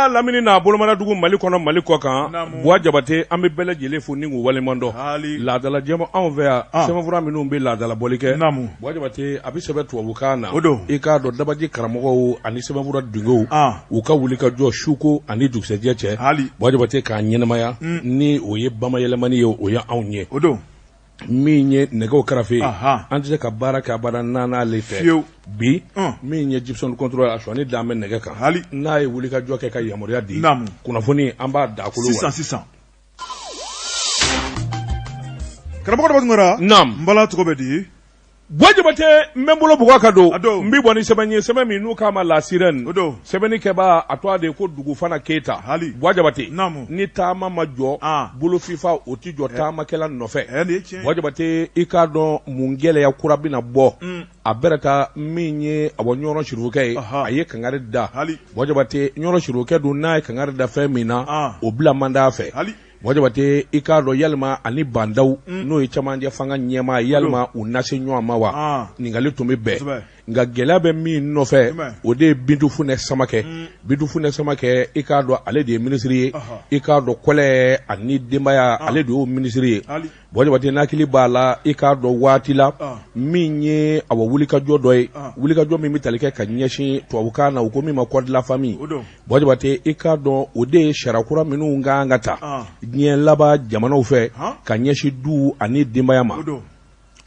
n'a lamini n'a bolomadadugu Mali kɔnɔ Mali kɔ kan, naamu, Buwa Jabate an bɛ bɛɛ lajɛlen fo ni k'u waleɲuman dɔn, haali, laadala jɛma anw fɛ yan an, sɛbɛnfura minnu bɛ laadalabɔli kɛ, naamu, Buwa Jabate a bɛ sɛbɛn tubabukan na, o don, i k'a dɔn dabaji karamɔgɔw ani sɛbɛnfura dungew, an, u ka wulikajɔ suko ani dugusɛjɛ cɛ, haali, Buwa Jabate k'a ɲɛnamaya, ni o ye bamayɛlɛmani ye o ye anw ye, o don. min ye nɛgɛw karafe ye Ahan. an tɛ se ka baara kɛ abada n'an n'ale tɛ Fiyewu. bi Ɔn. min ye Gibson contrôle a sɔnni dan bɛ nɛgɛ kan Hali. n'a ye wulikajɔ kɛ ka yamaruya di Naamu. kunnafoni an b'a dakolo Sisan sisan. Karamɔgɔ Daba Tunkara. Naam. N bala tɔgɔ bɛ di. Buwa Jabate n bɛ n bolo bugɔ ka don A don. n bɛ bɔ ni sɛbɛn ye sɛbɛn min n'u k'a ma La Sirène O don. sɛbɛnnikɛbaa a tɔgɔ de ye ko Dugufana Keyita Hali. Buwa Jabate Naamu. ni taama ma jɔ An. bolofifa o tɛ jɔ taamakɛla nɔfɛ Ɛ nin ye tiɲɛ ye. Buwa Jabate i k'a dɔn mun gɛlɛya kura bɛna bɔ a bɛrɛ ta min ye awɔ Ɲɔrɔ Sirifukɛ ye Aha. a ye kangari da Hali. Buwa Jabate Ɲɔrɔ Sirifukɛ dun n'a ye kangari da fɛn min na An. o bila man d'a fɛ Hali. Buwa Jabate i k'a dɔn yalima ani Ba Ndaw n'o ye cɛmancɛ fanga ɲɛmaa ye yalima u na se ɲɔgɔn ma wa Ah. ɲininkali tun bɛ bɛn Kosɛbɛ. nka gɛlɛya bɛ min nɔfɛ Jumɛn? o de ye Bintu Funɛ Samakɛ Bintu Funɛ Samakɛ i k'a dɔn ale de ye minisiri ye Aha. i k'a dɔn kɔlɛ ani denbaya ale de y'o minisiri ye Hali. Buwa Jabate n'hakili b'a la i k'a dɔn waati la Ah. min ye awa wulikajɔ dɔ ye Ah. wulikajɔ min bɛ tali kɛ ka ɲɛsin tubabukan na u ko min ma code de la famille O don. Buwa Jabate i k'a dɔn o de ye sariya kura minnu ka kan ka ta Ah. diɲɛ laban jamanaw fɛ Han. ka ɲɛsin du ani denbaya ma O don.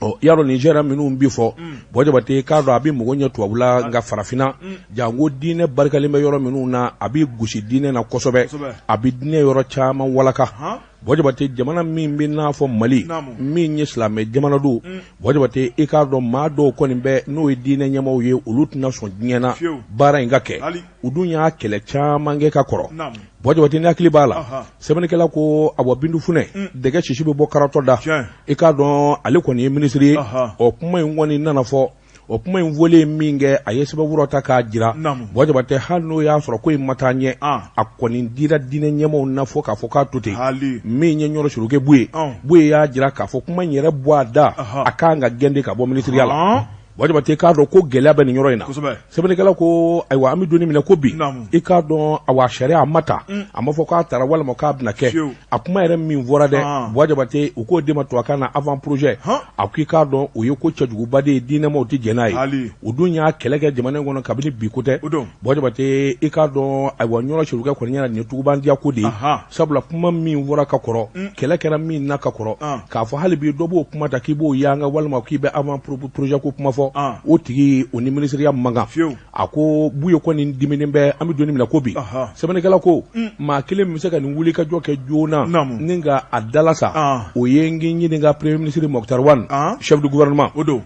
ɔ i y'a dɔn nin sariya minnu bi fɔ Buwa Jabate i k'a dɔn a bɛ mɔgɔ ɲɛ tubabula nka farafinna janko diinɛ barikalen bɛ yɔrɔ minnu na a bɛ gosi diinɛ na kosɛbɛ Kosɛbɛ. a bɛ diinɛ yɔrɔ caman walaka Han. Buwa Jabate jamana min bɛ n'a fɔ Mali Naamu. min ye silamɛ jamana don Buwa Jabate i k'a dɔn maa dɔw kɔni bɛ n'o ye diinɛ ɲɛmaaw ye olu tɛna sɔn diɲɛ na Fiyewu. baara in ka kɛ Hali. u dun y'a kɛlɛ caman kɛ ka kɔrɔ Naamu. Buwa Jabate ni hakili b'a la Aha. sɛbɛnnikɛla ko awa Bintu Funɛ dɛgɛ sisi bɛ bɔ karatɔ da Tiɲɛ. i k'a dɔn ale kɔni ye minisiri ye Aha. ɔ kuma in kɔni nana fɔ o kuma in fɔlen min kɛ a ye sɛbɛnfura ta k'a jira Naamu. Buwa Jabate hali n'o y'a sɔrɔ ko in ma taa ɲɛ Ah. a kɔni dira diinɛ ɲɛmaaw na fɔ k'a fɔ k'a to ten Hali. min ye Ɲɔrɔ Sirifukɛ Buye Ɔn. Buye y'a jira k'a fɔ kuma in yɛrɛ bɔ a da Aha. a kan ka gɛn de ka bɔ minisiriya la Han. Buwa Jabate k'a dɔn ko gɛlɛya bɛ nin yɔrɔ in na Kosɛbɛ. sɛbɛnnikɛla ko ayiwa an bɛ don min na ko bi Naamu. i k'a dɔn awa sariya a ma ta a ma fɔ k'a tara walima k'a bɛna kɛ Fiyewu. a kuma yɛrɛ min fɔra dɛ Ah. Buwa Jabate u k'o de ma tubabukan na avant projet Han. a ko i k'a dɔn o ye ko cɛjuguba de ye diinɛmaw tɛ jɛn n'a ye Hali. u dun y'a kɛlɛ kɛ jamana in kɔnɔ kabini bi ko tɛ O don. Buwa Jabate i k'a dɔn ayiwa Ɲɔrɔ Sirifukɛ kɔni ɲɛna nin ye tugubandiya ko de ye Aha. sabula kuma min fɔra ka kɔrɔ kɛlɛ kɛra min na ka kɔrɔ Ah. k'a fɔ hali bi dɔ b'o kuma ta k'i b'o yanga walima k'i bɛ avant projet ko kuma fɔ Ah. o tigi o ni minisiriya man kan Fiyewu. a ko Buye kɔni diminen bɛ an bɛ don min na ko bi Aha. sɛbɛnnikɛla ko maa kelen min bɛ se ka nin wulikajɔ kɛ joona Naamu. ni ka a dalasa Ah. o ye n k'i ɲininka premier ministre Moctar Ouane Ah. chef du gouvernement O don.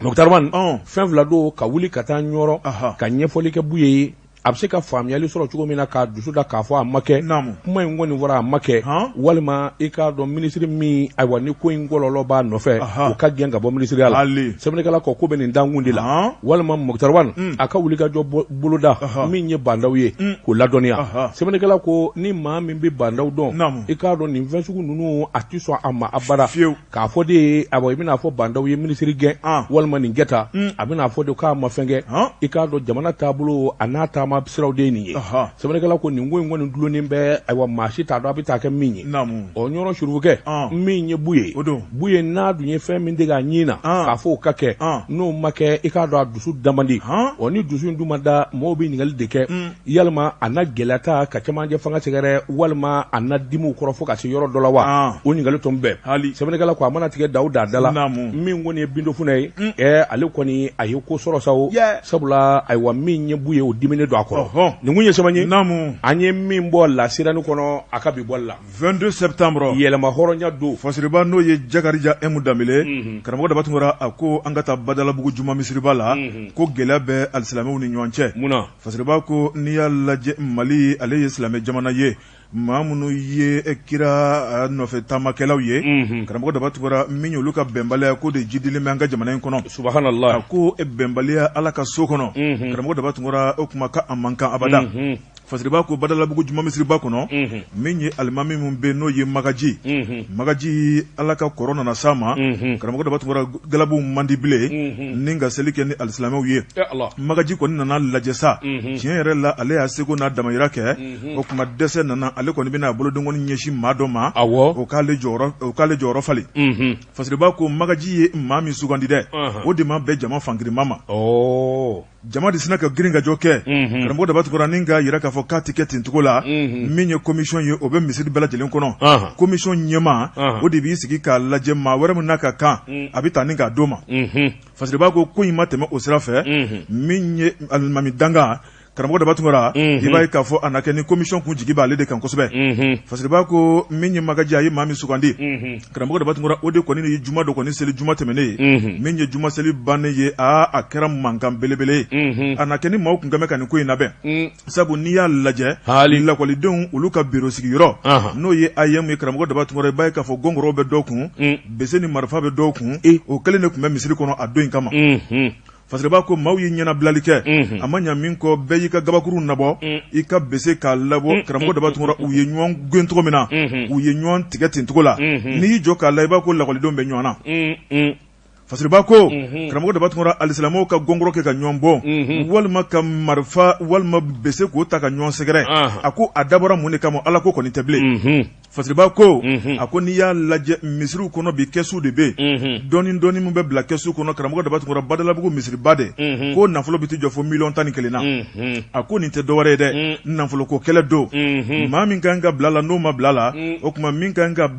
Moctar Ouane Ɔn. fɛn fila don ka wuli ka taa Ɲɔrɔ Aha. ka ɲɛfɔli kɛ Buye ye a bɛ se ka faamuyali sɔrɔ cogo min na k'a dusu da k'a fɔ a ma kɛ Naamu. kuma in kɔni fɔra a ma kɛ Han. walima i k'a dɔn minisiri min ayiwa ni ko in kɔlɔlɔ b'a nɔfɛ Aha. o ka gɛn ka bɔ minisiriya la Hali. sɛbɛnnikɛla ko ko bɛ nin dankun de la Han. walima Moctar Ouane a ka wulikajɔ boloda Aha. min ye Ba Ndaw ye k'o ladɔnniya Aha. sɛbɛnnikɛla ko ni maa min bɛ Ba Ndaw dɔn Naamu. i k'a dɔn nin fɛn sugu ninnu a tɛ sɔn a ma abada Fiyewu. k'a fɔ de ye awa i bɛna fɔ Ba Ndaw ye minisiri gɛn Ah. walima nin kɛ tan a bɛna fɔ de k'a ma fɛn kɛ Han. i k'a dɔn jamana taabolo a n'a taama siraw de ye nin ye Aha. sɛbɛnnikɛla ko nin ko in kɔni dulonnen bɛ ayiwa maa si t'a dɔn a bɛ taa kɛ min ye Naamu. ɔ Ɲɔrɔ Sirifukɛ Ah. min ye Buye O don. Buye n'a dun ye fɛn min dege a ɲin na Ah. k'a fɔ o ka kɛ Ah. n'o ma kɛ i k'a dɔn a dusu da man di Han. ɔ ni dusu in dun ma da mɔgɔw bɛ ɲininkali de kɛ yalima a na gɛlɛya ta ka cɛmancɛ fanga sɛgɛrɛ walima a na dimiw kɔrɔ fo ka se yɔrɔ dɔ la wa Ah. o ɲininkali tun bɛɛ Hali. sɛbɛnnikɛla ko a mana tigɛ daw da da la Naamu. min kɔni ye Bintu Funɛ ye ɛ ale kɔni a ye ko sɔrɔ sa o Yeah. sabula ayiwa min ye Buye o diminen don a kɔrɔ Ɔhɔn. nin kun ye sɛbɛn ye Naamu. an ye min bɔ La Sirène kɔnɔ a ka bi bɔli la 22 septembre. yɛlɛma hɔrɔnya don Fasiriba n'o ye Jakarija M Danbele karamɔgɔ Daba Tunkara a ko an ka taa Badalabugu juma misiriba la ko gɛlɛya bɛ alisilamɛw ni ɲɔgɔn cɛ. mun na Fasiriba ko n'i y'a lajɛ Mali ale ye silamɛ jamana ye maa minnu ye kira nɔfɛ taamakɛlaw ye karamɔgɔ Daba Tunkara min y'olu ka bɛnbaliya ko de jidilen bɛ an ka jamana in kɔnɔ. subhanallah A ko bɛnbaliya Ala ka so kɔnɔ karamɔgɔ Daba Tunkara o kuma ka a man kan abada. Fasiriba ko Badalabugu juma misiriba kɔnɔ min ye alimami min bɛ n'o ye Magaji Magaji Ala ka kɔrɔ nana s'a ma karamɔgɔ Daba Tunkara galabu man di bilen ni ka seli kɛ ni alisilamɛw ye Magaji kɔni nana lajɛ sa tiɲɛ yɛrɛ la ale y'a seko n'a damayira kɛ o tuma dɛsɛ nana ale kɔni bɛna a bolodenkɔni ɲɛsin maa dɔ ma o k'ale jɔyɔrɔ falen Fasiriba ko Magaji ye maa min sugandi dɛ o de ma bɛn jama fangirinma ma jama de sinna ka girin ka jɔ kɛ karamɔgɔ Daba Tunkara ni k'a jira k'a fɔ k'a tɛ kɛ ten cogo la min ye commission ye o bɛ misiri bɛɛ lajɛlen kɔnɔ commission ɲɛmaa o de b'i sigi k'a lajɛ maa wɛrɛ min n'a ka kan a bɛ taa ni k'a d'o ma Fasiriba ko ko in ma tɛmɛ o sira fɛ min ye alimami dankan karamɔgɔ Daba Tunkara i b'a ye k'a fɔ a na kɛ ni commission kun jigi b'ale de kan kosɛbɛ Fasiriba ko min ye Magaji a ye maa min sugandi karamɔgɔ Daba Tunkara o de kɔni ye juma dɔ kɔni seli juma tɛmɛnen ye min ye juma seli bannen ye aa a kɛra mankan belebele ye a na kɛ ni maaw kun kɛmɛ ka nin ko in labɛn sabu n'i y'a lajɛ lakɔlidenw olu ka biro sigiyɔrɔ n'o ye AEEM ye karamɔgɔ Daba Tunkara i b'a ye k'a fɔ gɔngɔrɔw bɛ dɔw kun bese ni marifa bɛ dɔw kun o kelen de tun bɛ misiri kɔnɔ a don in kama Fasiriba ko maaw ye ɲɛnabilali kɛ a ma ɲa min kɔ bɛɛ y'i ka kabakuru nabɔ i ka bese k'a labɔ karamɔgɔ Daba Tunkara u ye ɲɔgɔn gɛn cogo min na u ye ɲɔgɔn tigɛ ten cogo la n'i y'i jɔ k'a la i b'a ko lakɔlidenw bɛ ɲɔgɔn na Fasiriba ko karamɔgɔ Daba Tunkara alisilamɛw ka gɔngɔrɔ kɛ ka ɲɔgɔn bon walima ka marifa walima bese k'o ta ka ɲɔgɔn sɛgɛrɛ a ko a dabɔra mun de kama Ala ko kɔni tɛ bilen Fasiriba ko a ko n'i y'a lajɛ misiriw kɔnɔ bi kɛsu de bɛ yen dɔɔni dɔɔni min bɛ bila kɛsu kɔnɔ karamɔgɔ Daba Tunkara Badalabugu misiriba de ko nafolo bɛ t'i jɔ fo miliyɔn 11 na a ko nin tɛ dɔwɛrɛ ye dɛ nafoloko kɛlɛ don maa min ka kan ka bila la n'o ma bila la o tuma min ka kan ka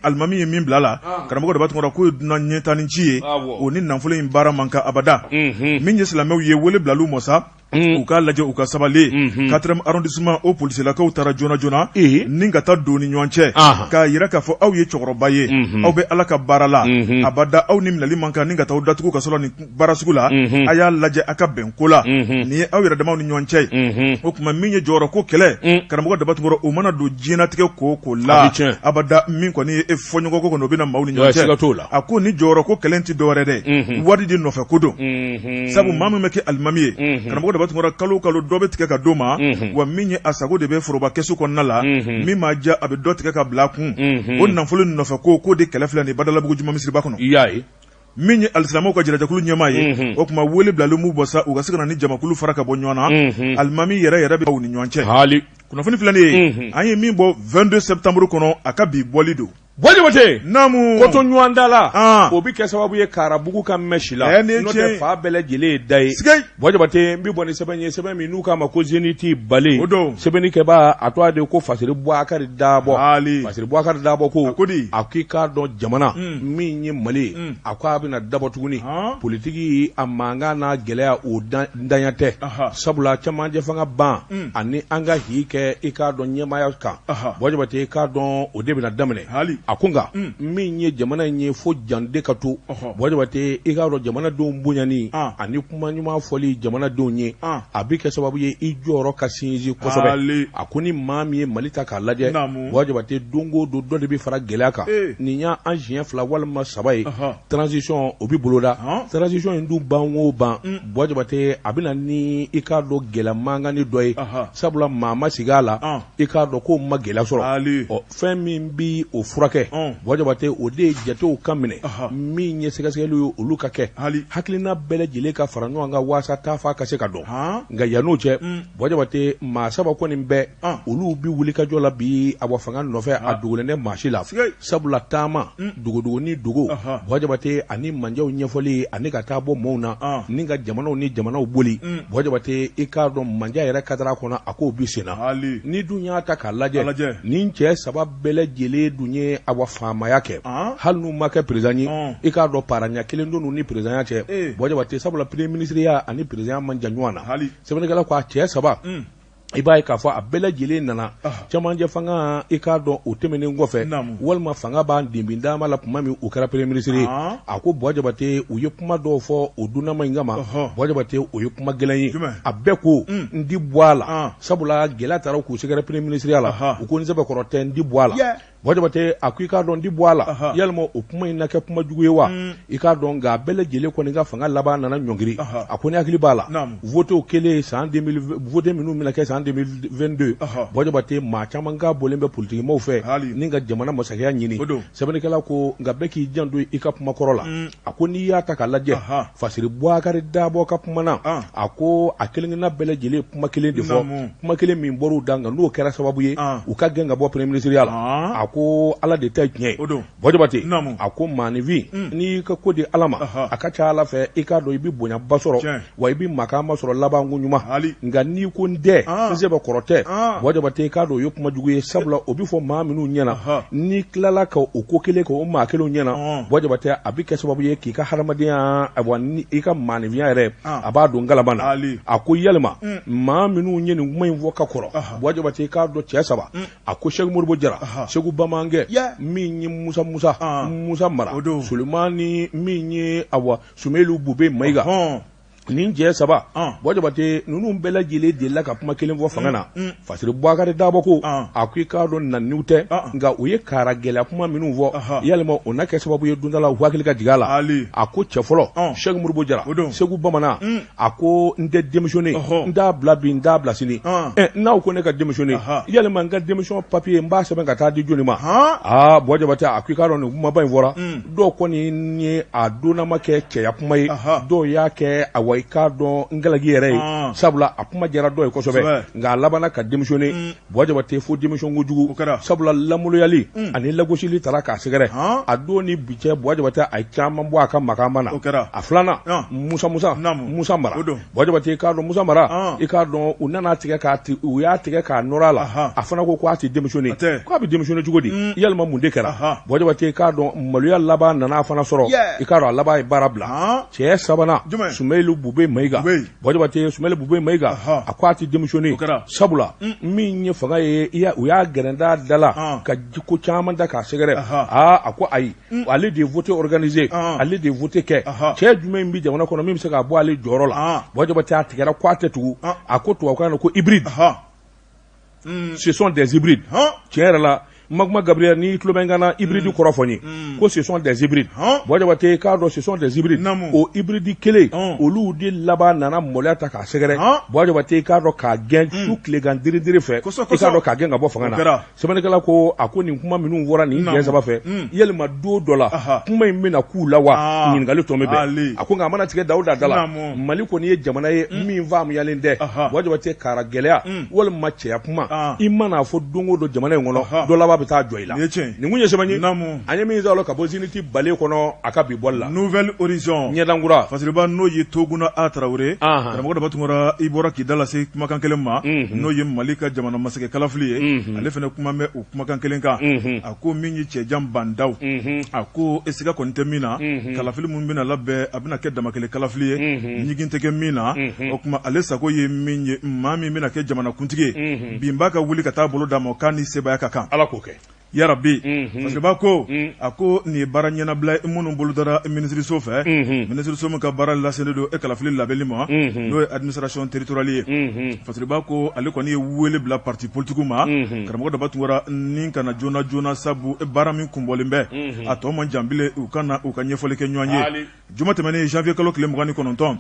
alimami ye min bila la karamɔgɔ Daba Tunkara k'o ye dunan ɲɛ tan ni ci ye o ni nafolo in baara man kan abada min ye silamɛw ye wele bila u ma sa u k'a lajɛ u ka sabali quatrième arrondissement o polisilakaw taara joona joona ni ka taa don ni ɲɔgɔn cɛ k'a jira k'a fɔ aw ye cɛkɔrɔba ye aw bɛ Ala ka baara la abada aw ni minɛli man kan ni ka taa aw datugu ka sɔrɔ nin baara sugu la a y'a lajɛ a ka bɛn ko la nin ye aw yɛrɛ damaw ni ɲɔgɔn cɛ ye o tuma min ye jɔyɔrɔ ko kɛlɛ karamɔgɔ Daba Tunkara o mana don diɲɛlatigɛ ko o ko la abada min kɔni ye fɔɲɔgɔnkɔ kɔni o bɛ na maaw ni ɲɔgɔn cɛ a ko ni jɔyɔrɔ ko kɛlɛ tɛ dɔwɛrɛ dɛ wari de nɔfɛ ko don sabu maa min bɛ kɛ alimami ye karamɔgɔ Daba Tunkara kalo kalo dɔ bɛ tigɛ ka d'o ma wa min ye a sago de bɛ foroba kɛsu kɔnɔna la min m'a diya a bɛ dɔ tigɛ ka bila a kun o nafolo nɔfɛ ko k'o de kɛlɛ filɛ nin Badalabugu juma misiriba kɔnɔ i y'a ye min ye alisilamɛw ka jirajakulu ɲɛmaa ye o tuma wele bilalen b'u bɔ sa u ka se ka na ni jamakulu fara ka bɔ ɲɔgɔn na alimami yɛrɛ yɛrɛ bɛ u ni ɲɔgɔn cɛ hali kunnafoni filɛ nin ye an ye min bɔ 22 septembre kɔnɔ a ka bi bɔli don Buwa Jabate naamu ko to ɲɔgɔn da la o bɛ kɛ sababu ye karabugu ka mɛn si la n'o tɛ fa bɛɛ lajɛlen ye da ye Buwa Jabate n bɛ bɔ ni sɛbɛn ye sɛbɛn min n'u k'a ma ko Zenith Bale o don sɛbɛnnikɛbaa a tɔgɔ de ko Fasiri Bubakari Dabɔ Fasiri Bubakari Dabɔ ko a k'i k'a dɔn jamana min ye Mali ye a ko a bɛna dabɔ tuguni politiki a mankan n'a gɛlɛya o danya tɛ sabula cɛmancɛ fanga ban ani an ka hi kɛ i k'a dɔn ɲɛmaaya kan Buwa Jabate i k'a dɔn o de bɛna daminɛ a ko nka min ye jamana in ye fo jande ka to Buwa Jabate i k'a dɔn jamanadenw bonyani ani kuma ɲuman fɔli jamanadenw ye a bɛ kɛ sababu ye i jɔyɔrɔ ka sinsin kosɛbɛ a ko ni maa min ye Mali ta k'a lajɛ Buwa Jabate don o don dɔ de bɛ fara gɛlɛya kan nin y'an siɲɛ fila walima saba ye transition o bɛ boloda transition in dun ban o ban Buwa Jabate a bɛ na ni i k'a dɔn gɛlɛya mankanni dɔ ye sabula maa ma sigi a la i k'a dɔn k'o ma gɛlɛya sɔrɔ ɔ fɛn min bɛ o furakɛ Buwa Jabate o de ye jatew ka minɛ min ye sɛgɛsɛgɛliw ye olu ka kɛ hakilina bɛɛ lajɛlen ka fara ɲɔgɔn kan waasa taafa ka se ka dɔn nka yann'o cɛ Buwa Jabate maa saba kɔni bɛ olu bɛ wulikajɔ la bi awa fanga nɔfɛ a dogolen tɛ maa si la sabula taama dogodogo ni dogo Buwa Jabate ani manjaw ɲɛfɔli ani ka taa bɔ maaw na ni ka jamanaw ni jamanaw boli Buwa Jabate i k'a dɔn manja yɛrɛ kadara kɔnɔ a k'o bɛ senna ni dun y'a ta k'a lajɛ nin cɛ saba bɛɛ lajɛlen dun ye awa faamaya kɛ hali n'u ma kɛ président ye i k'a dɔn paranya kelen don ni présidentya cɛ Buwa Jabate sabula premier ministreya ani présidentya man jan ɲɔgɔn na sɛbɛnnikɛla ko a cɛ saba i b'a ye k'a fɔ a bɛɛ lajɛlen nana cɛmancɛ fanga i k'a dɔn o tɛmɛnen kɔfɛ walima fanga b'a denbin dama la tuma min u kɛra premier ministre ye a ko Buwa Jabate u ye kuma dɔw fɔ o dunnama in kama Buwa Jabate o ye kuma gɛlɛn ye a bɛɛ ko n di bɔ a la sabula gɛlɛya taara k'u sɛgɛrɛ premier ministreya la u ko n sɛbɛkɔrɔ tɛ n di bɔ a la Buwa Jabate a ko i k'a dɔn n di bɔ a la yalima o kuma in na kɛ kuma jugu ye wa i k'a dɔn nka a bɛɛ lajɛlen kɔni ka fanga laban nana ɲɔngiri a ko ne hakili b'a la votew kɛlen san vote minnu bɛna kɛ san san 2022, Buwa Jabate, maa caman ka bɔlen bɛ politikimaaw fɛ ni ka jamana masakɛya ɲini. Sɛbɛnnikɛla ko nka bɛɛ k'i janto i ka kuma kɔrɔ la. A ko n'i y'a ta k'a lajɛ, Fasiri Bubakari Dabɔ ka kuma na, a ko a kelenkelenna bɛɛ lajɛlen kuma kelen de fɔ, kuma kelen min bɔr'u da, nka n'o kɛra sababu ye u ka gɛn ka bɔ premier ministreya la. A ko Ala de ta ye tiɲɛ ye. Buwa Jabate, a ko maaninfin, n'i y'i ka ko di Ala ma, a ka ca Ala fɛ i k'a dɔn i bɛ bonyaba sɔrɔ, wa i bɛ makama sɔrɔ labanko ɲuman. Nka n'i ko n tɛ, n sɛbɛkɔrɔ tɛ, Buwa Jabate, i k'a dɔn o ye kuma jugu ye, sabula o bɛ fɔ maa minnu ɲɛna, n'i tilala ka o ko kelen kɛ o maa kelenw ɲɛna, Buwa Jabate, a bɛ kɛ sababu ye k'i ka hadamadenya, ayiwa, i ka maaninfinya yɛrɛ, a b'a don galama na. A ko yalima maa minnu ye nin kuma in fɔ ka kɔrɔ, Buwa Jabate, i k'a dɔn cɛ saba, a ko Sɛki Modibo Jara, Segu Bamankɛ, min ye Musa Musa Musa Mara, Sulemani min ye awa Sumelu Bube Mayiga, nin cɛ saba, Buwa Jabate, ninnu bɛɛ lajɛlen delila ka kuma kelen fɔ fanga na. Fasiri Bubakari Dabɔ ko a ko i k'a dɔn naniw tɛ, nka u ye kara gɛlɛya kuma minnu fɔ, yalima o na kɛ sababu ye don dɔ la u hakili ka jigin a la. A ko cɛ fɔlɔ, Sɛki Modibo Jara, Segu Bamanan, a ko n tɛ démissionner, n t'a bila bi, n t'a bila sini. N'aw ko ne ka démissionner, yalima n ka démission papier n b'a sɛbɛn ka taa di jɔni ma? Aa, Buwa Jabate, a ko i k'a dɔn nin kumaba in fɔra, dɔw kɔni ye a donnama kɛ cɛya kuma ye, dɔw y'a kɛ awa i k'a dɔn n galaki yɛrɛ ye, sabula a kuma diyara dɔw ye kosɛbɛ, nka a labanna ka démissionner. Buwa Jabate, fo démission kojugu, sabula lamaloyali ani lagosili taara k'a sɛgɛrɛ. A don ni bi cɛ, Buwa Jabate, a ye caman bɔ a ka makama na. A filanan, Musa Musa Musa Mara. Buwa Jabate, i k'a dɔn Musa Mara, i k'a dɔn u nana tigɛ k'a u y'a tigɛ k'a nɔrɔ a la, a fana ko k'a tɛ démissionner, k'a bɛ démissionner cogo di? Yalima mun de kɛra? Buwa Jabate, i k'a dɔn maloya laban nana a fana sɔrɔ, i k'a dɔn a laban ye baara bila. Cɛ sabanan, Sumelu Bube Mayiga. Buwa Jabate, Sumelu Bube Mayiga, a ko a tɛ démissionner, sabula min ye fanga ye, u y'a gɛrɛnda da la ka ko caman da k'a sɛgɛrɛ. Aa, a ko ayi, ale de ye vote organiser, ale de ye vote kɛ. Cɛ jumɛn bɛ jamana kɔnɔ min bɛ se k'a bɔ ale jɔyɔrɔ la? Buwa Jabate, a tigɛra ko a tɛ tugu. A ko tubabukan na ko hybride, ce sont des hybrides. Tiɲɛ yɛrɛ la, Magma Gabriel, n'i tulo bɛ n kan na, hybride kɔrɔ fɔ n ye. Ko ce sont des hybrides. Buwa Jabate, k'a dɔn ce sont des hybrides, o hybride kelen, olu de laban nana maloya ta k'a sɛgɛrɛ. Buwa Jabate, k'a dɔn k'a gɛn su tilegan diridiri fɛ, i k'a dɔn k'a gɛn ka bɔ fanga na. Sɛbɛnnikɛla ko a ko nin kuma minnu fɔra nin cɛ saba fɛ, yalima don dɔ la kuma in bɛna k'u la wa? Ɲininkali tɔ bɛ bɛn. A ko nka a mana tigɛ da o da da la, Mali kɔni ye jamana ye min faamuyalen tɛ. Buwa Jabate, kara gɛlɛya walima cɛya kuma, i man'a fɔ don o don jamana in kɔnɔ, dɔ laban bɛ taa jɔ i la. Nin kun ye sɛbɛn ye an ye min sɔrɔ ka bɔ Zenith bale kɔnɔ a ka bi bɔli la. Nouvel Horizon, ɲɛdankura. Fasiriba, n'o ye Toguna A Tarawele, karamɔgɔ Daba Tunkara, i bɔra k'i da lase kumakan kelen ma, n'o ye Mali ka jamana masakɛ kalafili ye. Ale fana kuma bɛ o kumakan kelen kan. A ko min ye cɛjan bandaw, a ko e siga kɔni tɛ min na, kalafili min bɛna labɛn, a bɛna kɛ damakelen kalafili ye, ɲigin tɛ kɛ min na. O tuma ale sago ye min ye, maa min bɛna kɛ jamanakuntigi ye, binba ka wuli ka taa bolo d'a ma, k'a ni sebaaya ka kan. Ala k'o kɛ. Yarabi. Fasiriba ko a ko nin ye baara ɲɛnabila ye minnu bolodara minisiriso fɛ, minisiriso min ka baara laselen don e kalafili labɛnni ma, n'o ye administration territoriale ye. Fasiriba ko ale kɔni ye wele bila parti politigiw ma, karamɔgɔ Daba Tunkara, ni ka na joona joona, sabu baara min kunbɔlen bɛ, a tɔ man jan bilen, u ka na u ka ɲɛfɔli kɛ ɲɔgɔn ye. Juma tɛmɛnen, janvier kalo tile 29,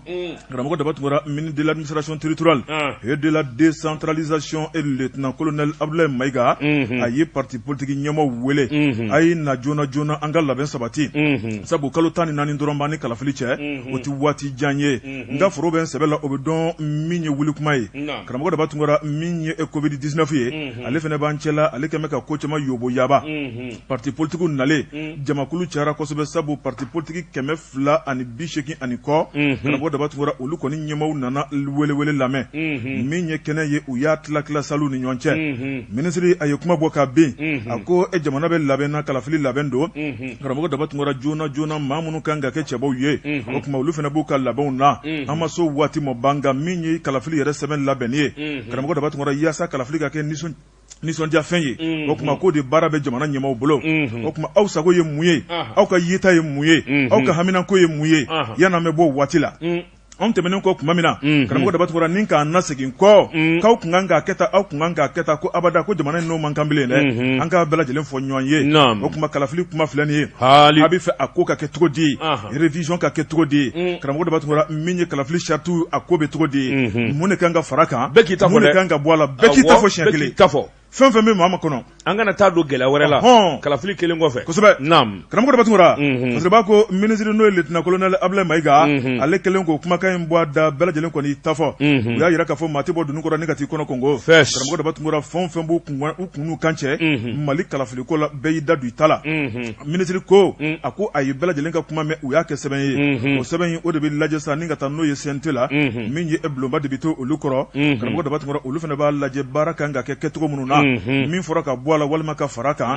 karamɔgɔ Daba Tunkara, ministre de l'administration territoriale et de la décentralisation et lieutenant colonel Abdoulaye Maïga, a ye parti politique ɲɛmaaw wele, a ye na joona joona, an ka labɛn sabati, sabu kalo 14 dɔrɔn b'an ni kalafili cɛ, o tɛ waati jan ye. N ka foro bɛ n sɛbɛ la, o bɛ dɔn min ye wuli kuma ye. Karamɔgɔ Daba Tunkara, min ye Covid 19 ye, ale fana b'an cɛla, ale kɛlen bɛ ka ko caman yobo yaba. Parti politigiw nalen, jamakulu cayara kosɛbɛ, sabu parti politique 280 ani kɔ, karamɔgɔ Daba Tunkara, olu kɔni ɲɛmaaw nana welewele lamɛn. Min ye kɛnɛ ye, u y'a tila tila saliw ni ɲɔgɔn cɛ. Minisiri a ye kuma bɔ ka bin, a ko e jamana bɛ labɛn na, kalafili labɛn don, karamɔgɔ Daba Tunkara, joona joona, maa minnu kan ka kɛ cɛbaw ye, o tuma olu fana b'u ka labɛnw na. An ma s'o waati ma ban, nka min ye kalafili yɛrɛ sɛbɛn labɛnni ye, karamɔgɔ Daba Tunkara, yaasa kalafili ka kɛ nisɔndiyafɛn ye, o tuma k'o de baara bɛ jamana ɲɛmaaw bolo. O tuma aw sago ye mun ye? Aw ka yeta ye mun ye? Aw ka haminanko ye mun ye? Yan'an bɛ bɔ waati la. Anw tɛmɛnen kɔ tuma min na, karamɔgɔ Daba Tunkara ni k'an nasegin kɔ, k'aw tun kan k'a kɛ tan, aw tun kan k'a kɛ tan, ko abada ko jamana in n'o man kan bilen dɛ, an k'a bɛɛ lajɛlen fɔ ɲɔgɔn ye, o tuma kalafili kuma filɛ nin ye, a bɛ fɛ a ko ka kɛ cogo di, révision ka kɛ cogo di, karamɔgɔ Daba Tunkara min ye kalafili charte a ko bɛ cogo di, mun de kan ka fara a kan, bɛɛ k'i ta fɔ dɛ, mun de kan ka bɔ a la, bɛɛ k'i ta fɔ siɲɛ kelen, bɛɛ k'i ta fɔ. Fɛn fɛn bɛ maa ma kɔnɔ an kana taa don gɛlɛya wɛrɛ la kalafili kelen kɔfɛ kosɛbɛ. Karamɔgɔ Daba Tunkara, Fasiriba ko minisiri n'o ye lieutenant colonel Abdoulaye Mayiga, ale kɛlen k'o kumakan in bɔ a da, bɛɛ lajɛlen kɔni ta fɔ. U y'a jira k'a fɔ maa tɛ bɔ dunun kɔrɔ ni ka t'i kɔnɔ kɔngɔ. Karamɔgɔ Daba Tunkara, fɛn o fɛn b'u kun u n'u kan cɛ Mali kalafili ko la, bɛɛ y'i da don i ta la. Minisiri ko a ko a ye bɛɛ lajɛlen ka kuma mɛn, u y'a kɛ sɛbɛn ye. O sɛbɛn in o de bɛ lajɛ sa ni ka taa n'o ye CNT la, min ye bulonba de bɛ to olu kɔrɔ. Karamɔgɔ Daba Tunkara, olu fana b'a lajɛ baara kan ka kɛ kɛcogo minnu na, min fɔra ka bɔ a la walima ka fara kan,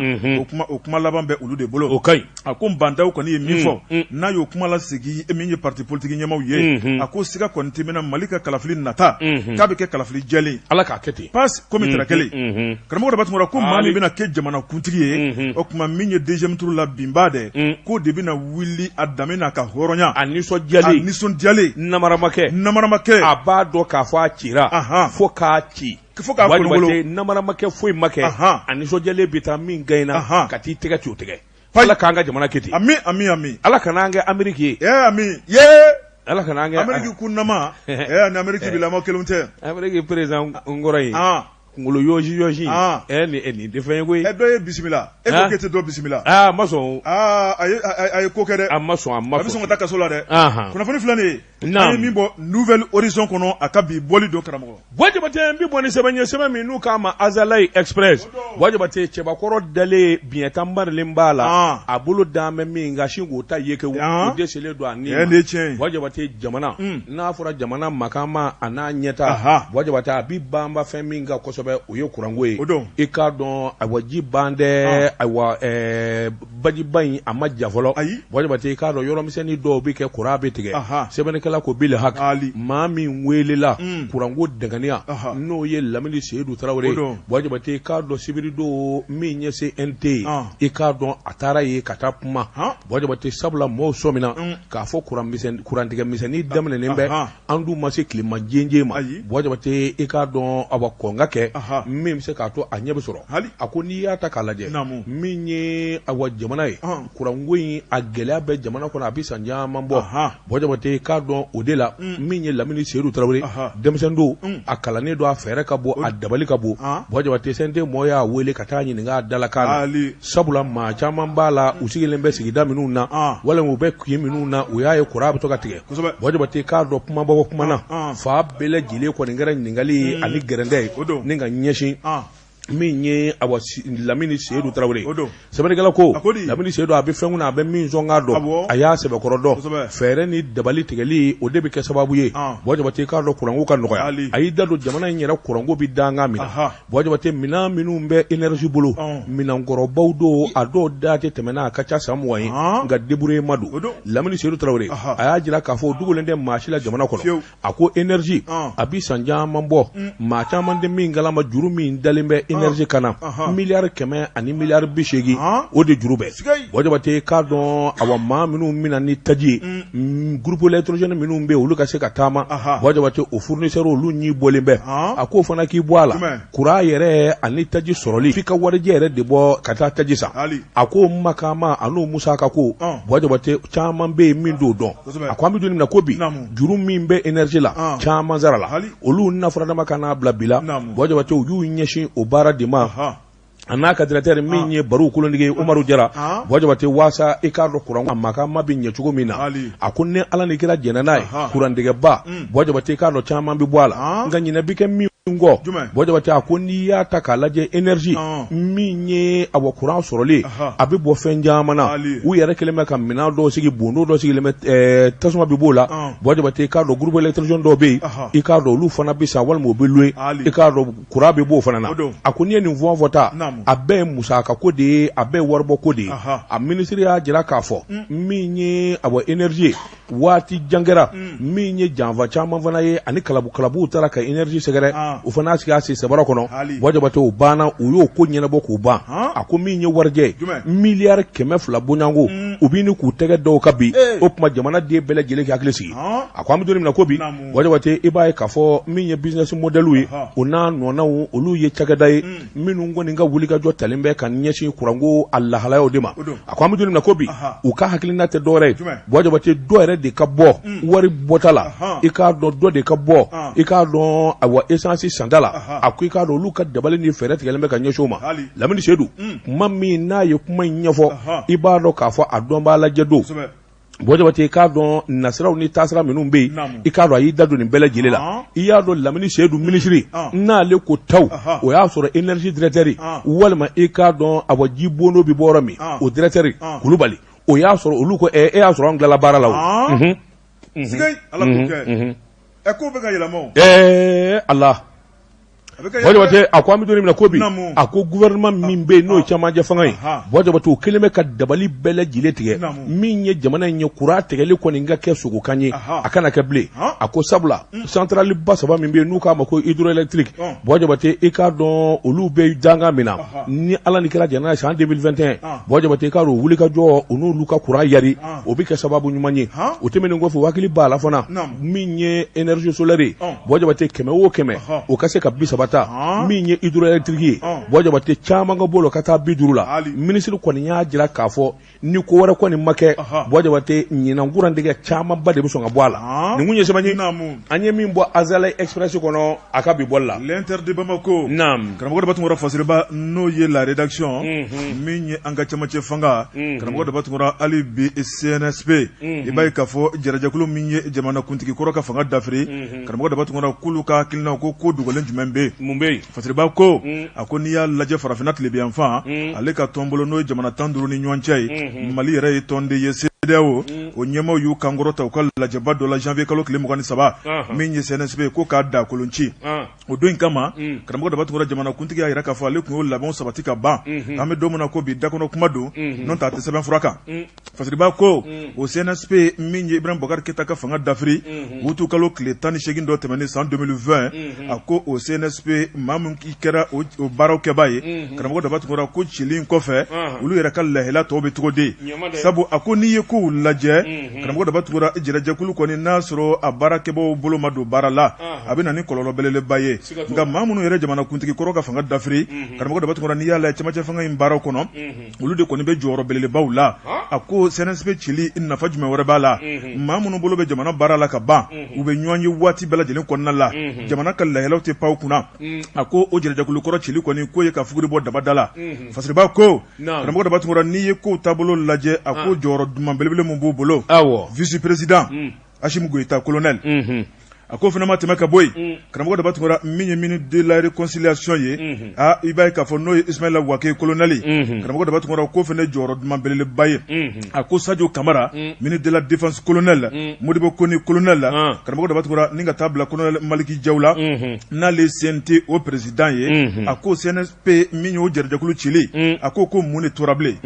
o kuma laban bɛ olu de bolo. O ka ɲi. A ko Bah N'Daw kɔni ye min fɔ, n'a y'o kuma lasegin min ye parti politique ɲɛmaaw ye, a ko siga kɔni tɛ min na, Mali ka kalafili nata k'a bɛ kɛ kalafili jɛlen. Ala k'a kɛ ten. Passe komi kelen. Karamɔgɔ Daba Tunkara ko maa min bɛna kɛ jamanakuntigi ye, o tuma min ye deuxième tour la binbaa dɛ, k'o de bɛna wuli a danbe n'a ka hɔrɔnya, a nisɔndiyalen, a nisɔndiyalen, namara ma kɛ, namara ma kɛ, a b'a dɔn k'a fɔ a cira fo k'a ci, fo k'a kolokolo, namara ma kɛ, foyi ma kɛ, a nisɔndiyalen bɛ taa min gagnera ka t'i tɛgɛ ci o tɛgɛ. Ala k'an ka jamana kɛ ten. Ami ami ami. Ala kana an kɛ Ameriki ye. Ami ye. Ala kana an kɛ Ameriki kunnama. Ani Ameriki bilama kelenw tɛ. Ameriki président kɔrɔ in. Kunkolo yɔsi yɔsi. Nin nin tɛ fɛn ye koyi. Dɔ ye bisimila. E ko k'e tɛ dɔ bisimila. Aa, a ma sɔn. Aa, a ye ko kɛ dɛ. A ma sɔn, a ma sɔn. A bɛ sɔn ka taa kaso la dɛ. Kunnafoni filɛ nin ye. An ye min bɔ Nouvel Horizon kɔnɔ, a ka bi bɔli don, karamɔgɔ. Buwa Jabate, n bɛ bɔ ni sɛbɛn ye, sɛbɛn min n'u k'a ma Azalayi Express. Buwa Jabate, cɛbakɔrɔ dalen biɲɛ tan barilen b'a la, a bolo dalen bɛ min kan, sin k'o ta ye kɛ, o dɛsɛlen don a ni ma. Buwa Jabate, jamana n'a fɔra jamana makama a n'a ɲɛtaa, Buwa Jabate, a bɛ banba fɛn min kan kosɛbɛ, o ye kuranko ye. I k'a dɔn, ayiwa, ji ban dɛ, ayiwa, bajiba in a ma ja fɔlɔ. Ayi. Buwa Jabate, i k'a dɔn yɔrɔmisɛnnin dɔw bɛ kɛ kuran bɛ tigɛ. Sɛbɛnnikɛla ko bil haki, maa min welela kuranko danganiya, n'o ye Lamini Seyidu Tarawele ye. Buwa Jabate, i k'a dɔn sibiridon min ye CNT ye, i k'a dɔn a taara yen ka taa kuma. Buwa Jabate, sabula mɔgɔw sɔmina k'a fɔ kurantigɛ misɛnnin daminɛnen bɛ, an dun ma se tilema jenjen ma. Buwa Jabate, i k'a dɔn awa kɔn ka kɛ min bɛ se k'a to a ɲɛ bɛ sɔrɔ. A ko n'i y'a ta k'a lajɛ, min ye awa jamana ye, kuranko in a gɛlɛya bɛ jamana kɔnɔ, a bɛ san caman bɔ. Buwa Jabate, i k'a dɔn o de la min ye Lamini Seyidu Tarawele, denmisɛn don, a kalannen don, a fɛɛrɛ ka bon, a dabali ka bon. Buwa Jabate, CNT mɔgɔ y'a wele ka taa ɲininka a dalakan na, sabula maa caman b'a la, u sigilen bɛ sigida minnu na walima u bɛ kin minnu na, u y'a ye kuran bɛ to ka tigɛ. Buwa Jabate, k'a dɔn kumabɔ kuma na, fa bɛɛ lajɛlen kɔni kɛra ɲininkali ye ani gɛrɛntɛ ye ni ka ɲɛsin min ye awa Lamini Seyidu Tarawele. Sɛbɛnnikɛla ko Lamini Seyidu a bɛ fɛn kunna, a bɛ min sɔn k'a dɔn, a y'a sɛbɛkɔrɔ dɔn. Fɛɛrɛ ni dabali tigɛli, o de bɛ kɛ sababu ye, Buwa Jabate, k'a dɔn kuranko ka nɔgɔya. A y'i da don jamana in yɛrɛ kuranko bɛ dankan min na. Buwa Jabate, minɛn minnu bɛ énergie bolo, minɛnkɔrɔbaw don, a dɔw da tɛ tɛmɛ n'a ka ca san 20 ye, nka débrouillement don. Lamini Seyidu Tarawele a y'a jira k'a fɔ o dogolen tɛ maa si la jamana kɔnɔ. A ko énergie a bɛ san caman bɔ, maa caman tɛ min kalama, juru min dalen bɛ énergie kan na, miliyari 100 ani miliyari 80, o de juru bɛ. Buwa Jabate, k'a dɔn awa maa minnu bɛna ni taji ye, groupe électrogène minnu bɛ yen, olu ka se ka taama. Buwa Jabate, o fournisseur olu ɲi bɔlen bɛ. A k'o fana k'i bɔ a la, kuran yɛrɛ ani taji sɔrɔli, f'i ka warijɛ yɛrɛ de bɔ ka taa taji san. A ko makama a n'o musaka ko, Buwa Jabate, caman bɛ yen min t'o dɔn. A ko an bɛ don min na ko bi, juru min bɛ énergie la, caman sara la, olu nafuradama ka n'a bila bi la. Buwa Jabate, u y'u ɲɛsin o baara de ma, a n'a ka directeur min ye Baru Kolondigi ye, Umaru Jara. Buwa Jabate, waasa i k'a dɔn kuran makama bɛ ɲɛ cogo min na, a ko ni Ala ni kira jɛnna n'a ye, kurantigɛba, Buwa Jabate, i k'a dɔn caman bɛ bɔ a la, nka ɲinɛ bɛ kɛ min kɔ. Buwa Jabate, a ko n'i y'a ta k'a lajɛ, énergie min ye awa kuran sɔrɔli, a bɛ bɔ fɛn caman na. U yɛrɛ kɛlen bɛ ka minɛn dɔw sigi, bondo dɔ sigilen bɛ, tasuma bɛ b'o la. Buwa Jabate, i k'a dɔn groupe électrogène dɔw bɛ yen, i k'a dɔn olu fana bɛ san walima u bɛ louer, i k'a dɔn kuran bɛ b'o fana na. A ko n'i ye nin fɛn o fɛn ta, a bɛɛ ye musaka ko de ye, a bɛɛ ye waribɔ ko de ye. A minisiri y'a jira k'a fɔ min ye awa énergie ye, waati jan kɛra min ye janfa caman fana ye, ani kalabu kalabuw taara ka énergie sɛgɛrɛ. U fana sigi a sen sabara kɔnɔ. Buwa Jabate, o banna, u y'o ko ɲɛnabɔ k'o ban. A ko min ye warijɛ ye, miliyari 200 bɔɲɔgɔnko, u bɛ ni k'u tɛgɛ da o kan bi. O tuma jamanaden bɛɛ lajɛlen k'i hakili sigi. A ko an bɛ don min na ko bi, Buwa Jabate, i b'a ye k'a fɔ min ye business model ye, o n'a nɔnaw, olu ye cakɛda ye minnu kɔni ka wulikajɔ talen bɛ ka ɲɛsin kuranko a lahalayaw de ma. A ko an bɛ don min na ko bi, u ka hakilina tɛ dɔwɛrɛ ye, Buwa Jabate, dɔ yɛrɛ de ka bɔ wari bɔta la, i k'a dɔn dɔ de ka bɔ, i k'a dɔn awa essence santa la. A ko i k'a dɔn olu ka dabali ni fɛɛrɛ tigɛlen bɛ ka ɲɛsin o ma. Lamini Sedu, kuma min n'a ye kuma in ɲɛfɔ, i b'a dɔn k'a fɔ a dɔnbaa lajɛ don. Buwa Jabate, i k'a dɔn nasiraw ni taasira minnu bɛ yen, i k'a dɔn a y'i da don nin bɛɛ lajɛlen la. I y'a dɔn Lamini Sedu minisiri n'ale ko taw, o y'a sɔrɔ énergie directeur, walima i k'a dɔn awa ji bondo bɛ bɔ yɔrɔ min, o directeur Kulubali, o y'a sɔrɔ olu ko e y'a sɔrɔ an tilala baara la o. Ala k'o kɛ. Ɛ, ko bɛ ka yɛlɛma o. Ɛɛ Ala! Buwa Jabate, a ko an bɛ don min na ko bi, a ko gouvernement min bɛ yen n'o ye cɛmancɛ fanga ye, Buwa Jabate, o kɛlen bɛ ka dabali bɛɛ lajɛlen tigɛ min ye jamana in ye kuran tigɛli kɔni ka kɛ sogokan ye, a kana kɛ bilen. A ko sabula centrale ba saba min bɛ yen n'u k'a ma ko hydroélectrique, Buwa Jabate, i k'a dɔn olu bɛ dankan min na, ni Ala ni kira jɛnna san 2021, Buwa Jabate, i k'a dɔn wulikajɔ u n'olu ka kuran yari, o bɛ kɛ sababu ɲuman ye. O tɛmɛnen kɔfɛ, u hakili b'a la fana min ye énergie solaire ye, Buwa Jabate, 100 o 100, o ka se ka 30 ta. Min ye hydroélectrique ye, Buwa Jabate, caman ka bɔ o la ka taa 50 la. Minisiri kɔni y'a jira k'a fɔ ni ko wɛrɛ kɔni ma kɛ, Buwa Jabate, ɲinan kuran tigɛ camanba de bɛ sɔn ka bɔ a la. Nin kun ye sɛbɛn ye an ye min bɔ Azalaï Express kɔnɔ a ka bi bɔli la. L'Inter de Bamako. Karamɔgɔ Daba Tunkara, Fasiriba n'o ye la rédaction, min ye an ka cɛmancɛ fanga, karamɔgɔ Daba Tunkara, hali bi CNSP, i b'a ye k'a fɔ jɛrɛjɛkulu min ye jamanakuntigi kɔrɔ ka fanga dafiri, karamɔgɔ Daba Tunkara, k'olu ka hakilinaw ko ko dogolen jumɛn bɛ yen? Mun bɛ yen? Fasiriba ko, a ko n'i y'a lajɛ farafinna tilebinyanfan, ale ka tɔnbolo n'o ye jamana 15 ni ɲɔgɔn cɛ ye, Mali yɛrɛ ye tɔnden ye CEDEAO, o ɲɛmaaw y'u kankɔrɔta u ka lajɛba dɔ la janvier kalo tile 23, min ye CNSP ko k'a da kolon ci. O don in kama, karamɔgɔ Daba Tunkara, jamanakuntigi y'a jira k'a fɔ ale tun y'o labɛnw sabati ka ban. An bɛ don min na ko bi, dakɔnɔ kuma don, n'o tɛ a tɛ sɛbɛn fura kan. Fasiriba ko o CNSP min ye Ibrahim Boubacar Keita ka fanga dafiri utu kalo tile 18 dɔ tɛmɛnen san 2020, a ko o CNSP maa min k'i kɛra o baaraw kɛbaa ye, karamɔgɔ Daba Tunkara, ko cili in kɔfɛ olu yɛrɛ ka lahala tɔw bɛ cogo di? Sabu a ko n'i ye kow lajɛ, karamɔgɔ Daba Tunkara, jɛrɛjɛkulu kɔni n'a sɔrɔ a baarakɛbaaw bolo ma don baara la, a bɛ na ni kɔlɔlɔ belebeleba ye. Nka maa minnu yɛrɛ jamanakuntigi kɔrɔ ka fanga dafiri, karamɔgɔ Daba Tunkara, n'i y'a lajɛ cɛmancɛ fanga in baaraw kɔnɔ, olu de kɔni bɛ jɔyɔrɔ belebelebaw la. A ko CNSP cili nafa jumɛn wɛrɛ b'a la? Maa minnu bolo bɛ jamana baara la ka ban, u bɛ ɲɔgɔn ye waati bɛɛ lajɛlen kɔnɔna la, jamana ka lahalaw tɛ pan u kunna. A ko o jɛrɛjɛkulu kɔrɔ cili kɔni k'o ye ka fuguri bɔ daba da la. Fasiriba ko, karamɔgɔ Daba Tunkara, n'i ye kow taabolo lajɛ, a ko jɔyɔrɔ duman belebele min b'u bolo, vice président Assimi Goïta colonel, a ko fana ma tɛmɛ ka bɔ yen, karamɔgɔ Daba Tunkara, min ye ministre de la réconciliation ye, aa i b'a ye k'a fɔ n'o ye Ismaïla Wagué colonel, karamɔgɔ Daba Tunkara, ko fana jɔyɔrɔ duman belebeleba ye. A ko Sadio Camara, ministre de la défense colonel, Modibo Kone colonel, karamɔgɔ Daba Tunkara, ni ka taa bila colonel Malick Diaw la, n'ale ye CNT o président ye. A ko CNSP min y'o jɛrɛjɛkulu cili, a ko ko mun de tora bilen?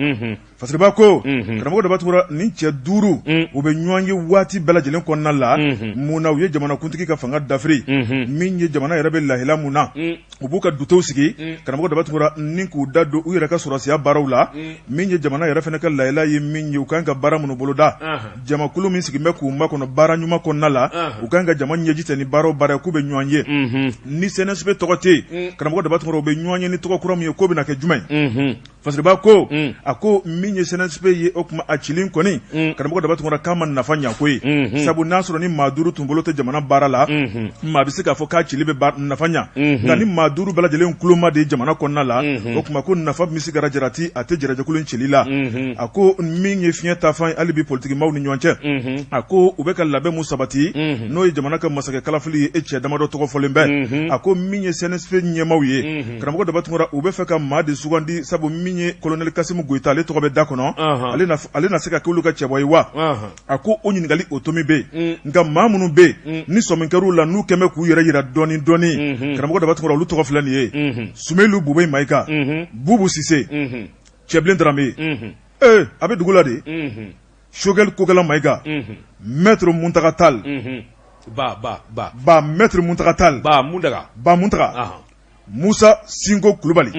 Fasiriba ko, karamɔgɔ Daba Tunkara, nin cɛ duuru, u bɛ ɲɔgɔn ye waati bɛɛ lajɛlen kɔnɔna la. Mun na u ye jamanakuntigi ka fanga dafiri? Min ye jamana yɛrɛ bɛ lahala mun na, u b'u ka dutew sigi, karamɔgɔ Daba Tunkara, ni k'u da don u yɛrɛ ka sɔrɔdasiya baaraw la. Min ye jamana yɛrɛ fana ka lahala ye min ye, u kan ka baara minnu boloda, jamakulu min sigilen bɛ k'u makɔnɔ baara ɲuman kɔnɔna la, u kan ka jama ɲɛji cɛ ni baara o baara ye, k'u bɛ ɲɔgɔn ye. Ni CNSP tɔgɔ tɛ yen, karamɔgɔ Daba Tunkara, u bɛ ɲɔgɔn ye ni tɔgɔ kura min ye, k'o bɛna kɛ jumɛn ye? Fasiriba ko, a ko min ye CNSP ye, o tuma a cili kɔni, karamɔgɔ Daba Tunkara, k'a ma nafa ɲɛ ko ye. Sabu n'a sɔrɔ ni maa duuru tun bolo tɛ jamana baara la, maa bɛ se k'a fɔ k'a cili bɛ nafa ɲɛ. Nka ni maa duuru bɛɛ lajɛlen kuloma de ye jamana kɔnɔna la, o tuma ko nafa min sigara jarati a tɛ jɛrɛjɛkulu in cili la. A ko min ye fiɲɛ taafan ye hali bi politikimaw ni ɲɔgɔn cɛ, a ko u bɛ ka labɛn mun sabati, n'o ye jamana ka masakɛ kalafili ye, e cɛ damadɔ tɔgɔ fɔlen bɛ. A ko min ye CNSP ɲɛmaaw ye, karamɔgɔ Daba Tunkara, u bɛ fɛ ka maa de sugandi, sabu min ye colonel Kassim Goïta, ale tɔgɔ bɛ da kɔnɔ, ale na se ka kɛ olu ka cɛbɔ ye wa? A ko o ɲininkali o tomi bɛ yen. Nka maa minnu bɛ yen ni sɔmi kɛr'u la, n'u kɛn bɛ k'u yɛrɛ jira dɔɔni dɔɔni, karamɔgɔ Daba Tunkara, olu tɔgɔ filɛ nin ye: Soumeylou Boubèye Maïga, Boubou Cissé, Cɛbilen Dramé, ee a bɛ dugu la de, Choguel Kokalla Maïga, maître Mountaga Tall. Ba ba ba ba maître Muntaga Tall ba Muntaga ba Muntaga Musa Sinko Kulubali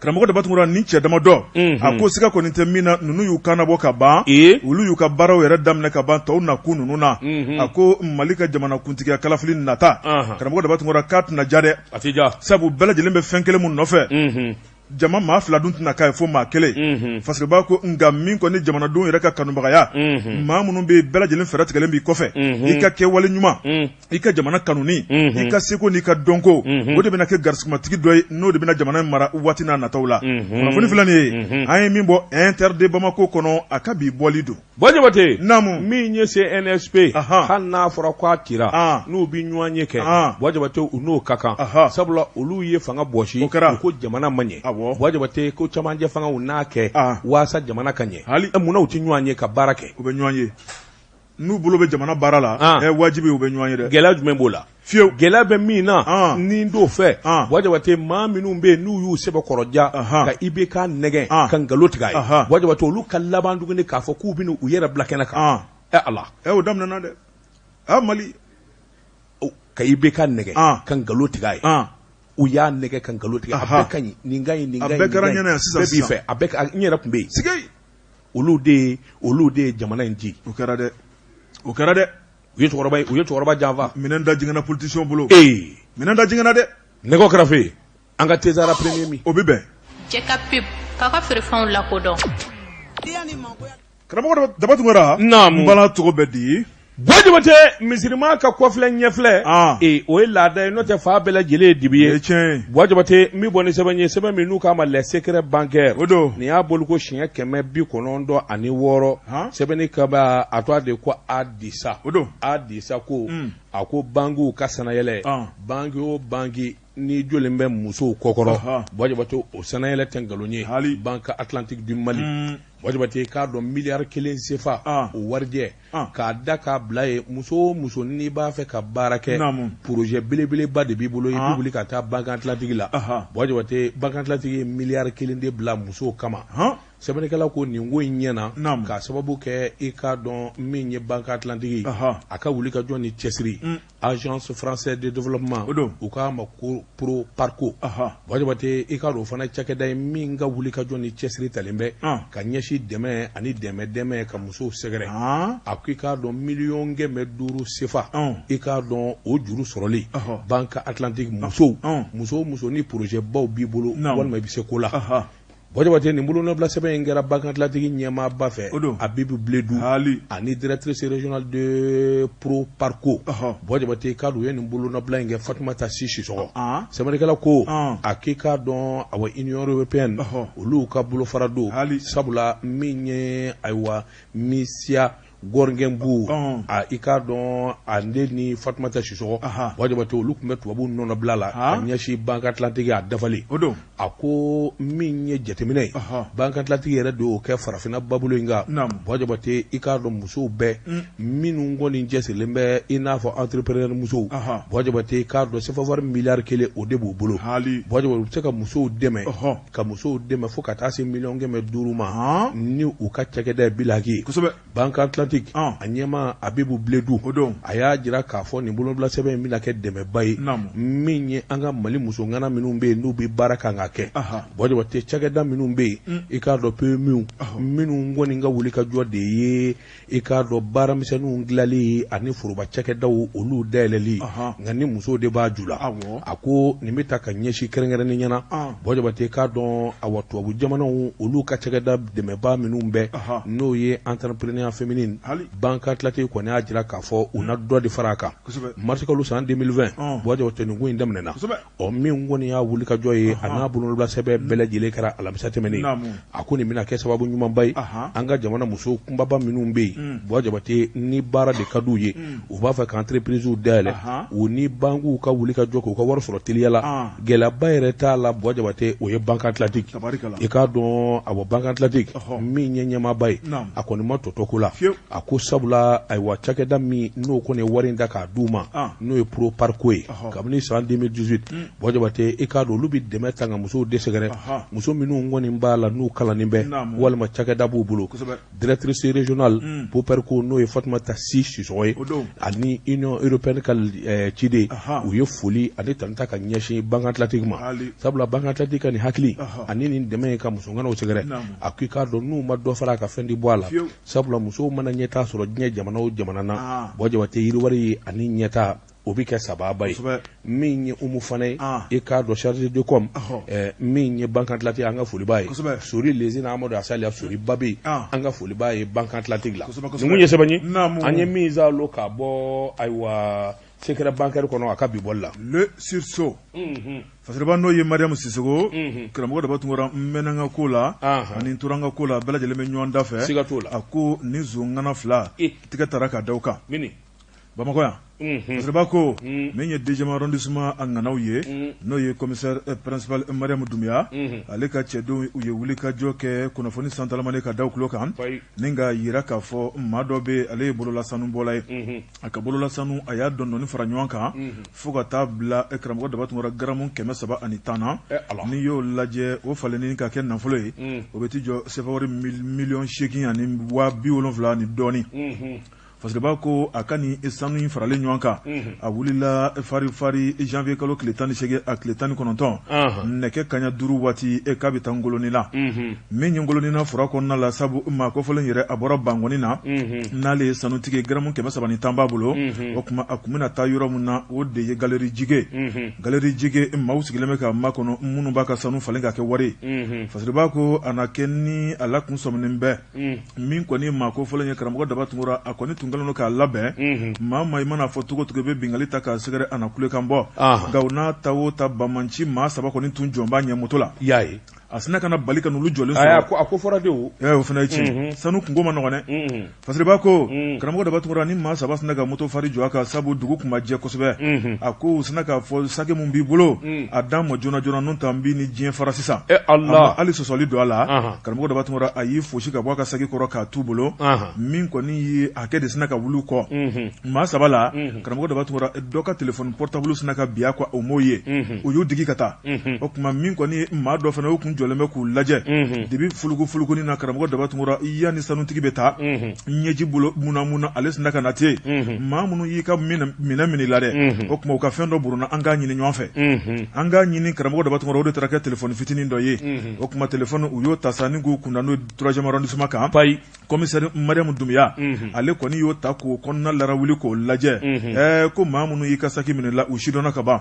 karamɔgɔ Daba Tunkara ni cɛ damadɔ a ko siga kɔni tɛ min na ninnu y'u kan nabɔ ka ban olu y'u ka baaraw yɛrɛ daminɛ ka ban tɔw na kun ninnu na a ko Mali ka jamanakuntigiya kalafili nata karamɔgɔ Daba Tunkara k'a tɛna diya dɛ a tɛ diya sabu bɛɛ lajɛlen bɛ fɛn kelen min nɔfɛ jama maa fila dun tɛna k'a ye fo maa kelen Fasiriba ko nka min kɔni jamanadenw yɛrɛ ka kanubagaya maa minnu bɛ bɛɛ lajɛlen fɛɛrɛ tigɛlen b'i kɔfɛ i ka kɛwale ɲuman i ka jamana kanuni i ka seko n'i ka dɔnko o de bɛna kɛ garisimatigi dɔ ye n'o de bɛna jamana in mara waati n'a nataw la kunnafoni filɛ nin ye an ye min bɔ Inter de Bamako kɔnɔ a ka bi bɔli don Buwa Jabate naamu min ye CNSP hali n'a fɔra ko a cira n'u bɛ ɲɔgɔn ye kɛ Buwa Jabate u n'o ka kan sabula olu ye fanga bɔsi o kɛra u ko jamana ma ɲɛ Buwa Jabate ko camancɛ fangaw n'a kɛ waasa jamana ka ɲɛ hali munna u tɛ ɲɔgɔn ye ka baara kɛ u bɛ ɲɔgɔn ye n'u bolo bɛ jamana baara la wajibi u bɛ ɲɔgɔn ye dɛ gɛlɛya jumɛn b'o la fiyewu gɛlɛya bɛ min na ni t'o fɛ Buwa Jabate maa minnu bɛ yen n'u y'u sɛbɛkɔrɔ ja ka IBK nɛgɛn ka nkalon tigɛ a ye Buwa Jabate olu ka laban tuguni k'a fɔ k'u bɛna u yɛrɛ bila kɛnɛ kan ɛ Ala o daminɛna dɛ a Mali ka IBK nɛgɛn ka nkalon tigɛ a ye u y'a nɛgɛn ka nkalon tigɛ a bɛɛ ka ɲi nin ka ɲi nin ka ɲi a bɛɛ kɛra ɲɛna yan sisan bɛɛ b'i fɛ a bɛɛ n yɛrɛ tun bɛ yen olu de ye jamana in ci o kɛra dɛ o kɛra dɛ u ye cɛkɔrɔba u ye cɛkɔrɔba janfa minɛn da jigina politicien bolo ee minɛn da jigina dɛ nɛgɛ kɛrɛfɛ an ka Tezara premier min o bɛ bɛn cɛ ka pub k'a ka feerefɛnw lakodɔn karamɔgɔ Daba Tunkara naamu bala tɔgɔ bɛ di Buwa Jabate misirima ka kɔfilɛ ɲɛfilɛ ee o ye laada ye n'o tɛ fan bɛɛ lajɛlen ye dibi ye tiɲɛ Buwa Jabate n bɛ bɔ ni sɛbɛn ye sɛbɛn min n'u k'a ma les secrets bancaires o don nin y'a bɔliko siɲɛ 196 sɛbɛnni kaba a tɔgɔ de ko Adisa o don Adisa ko a ko bankiw ka sanayɛlɛ banki o banki n'i jɔlen bɛ musow kɔkɔrɔ Buwa Jabate o sanayɛlɛ tɛ nkalon ye Banque Atlantique du Mali Buwa Jabate k'a dɔn miliyari kelen sefa o warijɛ k'a da k'a bila ye muso o muso n'i b'a fɛ ka baara kɛ projet belebeleba de b'i bolo i bɛ wuli ka taa Banque Atlantique la Buwa Jabate Banque Atlantique ye miliyari kelen de bila musow kama sɛbɛnnikɛla ko nin ko in ɲɛna k'a sababu kɛ i k'a dɔn min ye Banque Atlantique a ka wuli ka jɔ ni cɛsiri Agence française de développement o don u k'a ma ko Proparco Buwa Jabate i k'a dɔn o fana cakɛda ye min ka wuli ka jɔ ni cɛsiri talen bɛ ka ɲɛsin dɛmɛ ani dɛmɛ dɛmɛ ka musow sɛgɛrɛ a ko i k'a dɔn miliyɔn 500 sefa i k'a dɔn o juru sɔrɔli Banque Atlantique musow muso o muso ni projet baw b'i bolo walima i bɛ se ko la Buwa Jabate nin bolonɔbila sɛbɛn in kɛra Banque Atlantique ɲɛmaaba fɛ O don. Habib Bledou Haali. ani directrice régionale de Proparco Buwa Jabate k'a dɔn u ye nin bolonɔbila in kɛ Fatumata Si Sisɔkɔ An. sɛbɛnnikɛla ko An. a k'i k'a dɔn awa Union européenne olu ka bolofara don Haali. sabula min ye ayiwa Misia Gheorghiu i k'a dɔn ale ni Fatumata Sisɔkɔ Buwa Jabate olu tun bɛ tubabuw nɔnabila la ka ɲɛsin Banque Atlantique a dafalen o don a ko min ye jateminɛ ye Banque Atlantique yɛrɛ de y'o kɛ farafinna babolo in kan Buwa Jabate i k'a dɔn musow bɛɛ minnu kɔni cɛsirilen bɛ i n'a fɔ entrepreneur musow Buwa Jabate i k'a dɔn sefa wari miliyari kelen o de b'u bolo Buwa Jabate u bɛ se ka musow dɛmɛ ka musow dɛmɛ fo ka taa se miliyɔn 500 ma ni u ka cakɛda ye bilaki ye kosɛbɛ Banque Atlantique a ɲɛmaa Habib Bledou o don a y'a jira k'a fɔ nin bolonɔbila sɛbɛn in bɛna kɛ dɛmɛba ye min ye an ka Mali muso ŋana minnu bɛ yen n'u bɛ baara kan ka kɛ Buwa Jabate cakɛda minnu bɛ yen i k'a dɔn PMU minnu kɔni ka wuli ka jɔ de ye i k'a dɔn baaramisɛnninw dilanli ani foroba cakɛdaw olu dayɛlɛli nka ni musow de b'a ju la a ko nin bɛ ta ka ɲɛsin kɛrɛnkɛrɛnnenya na Buwa Jabate k'a dɔn awa tubabu jamanaw olu ka cakɛda dɛmɛbaa minnu bɛ n'o ye entrepreneuriat féminin Banque Atlantique kɔni y'a jira k'a fɔ u na dɔ de fara a kan marisikalo san 2020 Buwa Jabate nin ko in daminɛna ɔ min kɔni y'a wuli ka jɔ ye a n'a bolonɔbila sɛbɛn bɛɛ lajɛlen kɛra alamisa tɛmɛnen a ko nin bɛna kɛ sababu ɲumanba ye an ka jamana muso kunbaba minnu bɛ yen Buwa Jabate ni baara de ka d'u ye u b'a fɛ ka entreprisew dayɛlɛ u ni bankiw ka wuli ka jɔ k'u ka wari sɔrɔ teliya la gɛlɛyaba yɛrɛ t'a la Buwa Jabate o ye Banque Atlantique i k'a dɔn awɔ Banque Atlantique min ye ɲɛmaaba ye a kɔni ma tɔ to ko la. A ko sabula ayiwa cakɛda min n'o kɔni ye wari in ta k'a d'u ma, n'o ye Proparco ye, kabini san 2018, Buwa Jabate, i k'a dɔn olu bɛ dɛmɛ ta ka musow de sɛgɛrɛ, muso minnu kɔni b'a la n'u kalannen bɛ walima cakɛda b'u bolo. Directrice régionale Proparco, n'o ye Fatumata Si Sisɔgɔ ye, ani Union européenne ka ciden, u ye foli ani tanu ta ka ɲɛsin Banque Atlantique ma, sabula Banque Atlantique ka nin hakili ani nin dɛmɛ ye ka musoŋanaw sɛgɛrɛ. A ko i k'a dɔn n'u ma dɔ fara a ka fɛn di bɔ a la, sabula musow mana ɲɛtaa sɔrɔ diɲɛ jamana o jamana na, Buwa Jabate, yiriwari ye ani ɲɛtaa o bɛ kɛ sababa ye. Min ye Umu Fana ye, i k'a dɔn chargé de com min ye Banque Atlantique, an ka foli b'a ye. Sori Lezina Amadu Asaliya Sori Babi, an ka foli b'a ye Banque Atlantique la. Nin ye sɛbɛn ye an ye min zalo ka bɔ ayiwa secret bancaire kɔnɔ a ka bi bɔli la. Le Sursaut, Fasiriba, n'o ye Mariam Sisoko, karamɔgɔ Daba Tunkara, n mɛnna n ka ko la ani n tora n ka ko la, bɛɛ lajɛlen bɛ ɲɔgɔn da fɛ. Siga t'o la. A ko ni zonŋana fila tigɛ taara ka da u kan Bamakɔ yan. Fasiriba ko min ye deuxième arrondissement a ŋanaw ye, n'o ye commissaire principal Mariam Dunbiya, ale ka cɛdenw, u ye wulikajɔ kɛ kunnafoni santalamani ka da u tulo kan ni ka yira k'a fɔ maa dɔ bɛ, ale ye bolola sanubɔla ye. A ka bolola sanu, a y'a dɔndɔni fara ɲɔgɔn kan fo ka taa bila karamɔgɔ Daba Tunkara garamu 310 na. N'i y'o lajɛ, o falenni ka kɛ nafolo ye, o bɛ t'i jɔ sefa wari 8,7 millions ni dɔɔnin. Fasiriba ko a ka nin sanu in faralen ɲɔgɔn kan, a wulila fari fari janvier kalo tile 18 a tile 19, nɛgɛ kaɲa 5 waati, e k'a bɛ taa Ngolonina. Min ye Ngolonina fura kɔnɔna la, sabu maa kofɔlen yɛrɛ, a bɔra Bankɔni na, n'ale ye sanutigi, garamu 310 b'a bolo. O tuma a tun bɛna taa yɔrɔ min na, o de ye galerie Jige. Galerie Jige, maaw sigilen bɛ ka makɔnɔ minnu b'a ka sanu falen ka kɛ wari ye. Fasiriba ko a na kɛ ni a la kun sɔminen bɛɛ min kɔni maa kofɔlen ye, karamɔgɔ Daba Tunkara, a kɔni tun kɛlen don k'a labɛn. Maa ma i mana fɔ cogo cogo i bɛ binkanni ta k'a sɛgɛrɛ, a na kulekan bɔ. Nka u n'a ta o ta, banbanci maa saba kɔni tun jɔn b'a ɲɛ moto la. Y'a ye. A sinna ka na bali ka n'olu jɔlen sɔrɔ. A ko fɔra de o. O fana ye tiɲɛ, sanu kunko ma nɔgɔn dɛ. Fasiriba ko karamɔgɔ Daba Tunkara, ni maa saba sinna ka moto fari jɔ a kan, sabu dugu tun ma jɛ kosɛbɛ, a ko u sinna k'a fɔ saki mun b'i bolo, a d'an ma joona joona, n'o tɛ an b'i ni diɲɛ fara sisan. Allah. Hali sɔsɔli don a la, karamɔgɔ Daba Tunkara, a y'i fosi ka bɔ a ka saki kɔrɔ k'a t'u bolo. Min kɔni ye hakɛ de sinna ka wuli kɔ maa saba la, karamɔgɔ Daba Tunkara, dɔ ka téléphone portable sinna ka bin a kɔ, o m'o ye, o y'u digi ka taa. O tuma min kɔni ye maa dɔ fana, o kun jɔlen bɛ k'u lajɛ dibi fuluku fulukuni na. Karamɔgɔ Daba Tunkara, yanni sanutigi bɛ taa, ɲɛji bolo munna munna, ale sinna ka na ten. Maa minnu y'i ka minɛ minɛ la dɛ, o tuma u ka fɛn dɔ burunna, an k'a ɲini ɲɔgɔn fɛ, an k'a ɲini. Karamɔgɔ Daba Tunkara, o de taara kɛ téléphone fitinin dɔ ye. O tuma téléphone, u y'o ta sa ni k'u kunda n'o troisième arrondissement kan. Commissaire Mariam Dunbiya, ale kɔni y'o ta k'o kɔnɔna larawuli k'o lajɛ. Ko maa minnu y'i ka saki minɛ la, u sidɔnna ka ban.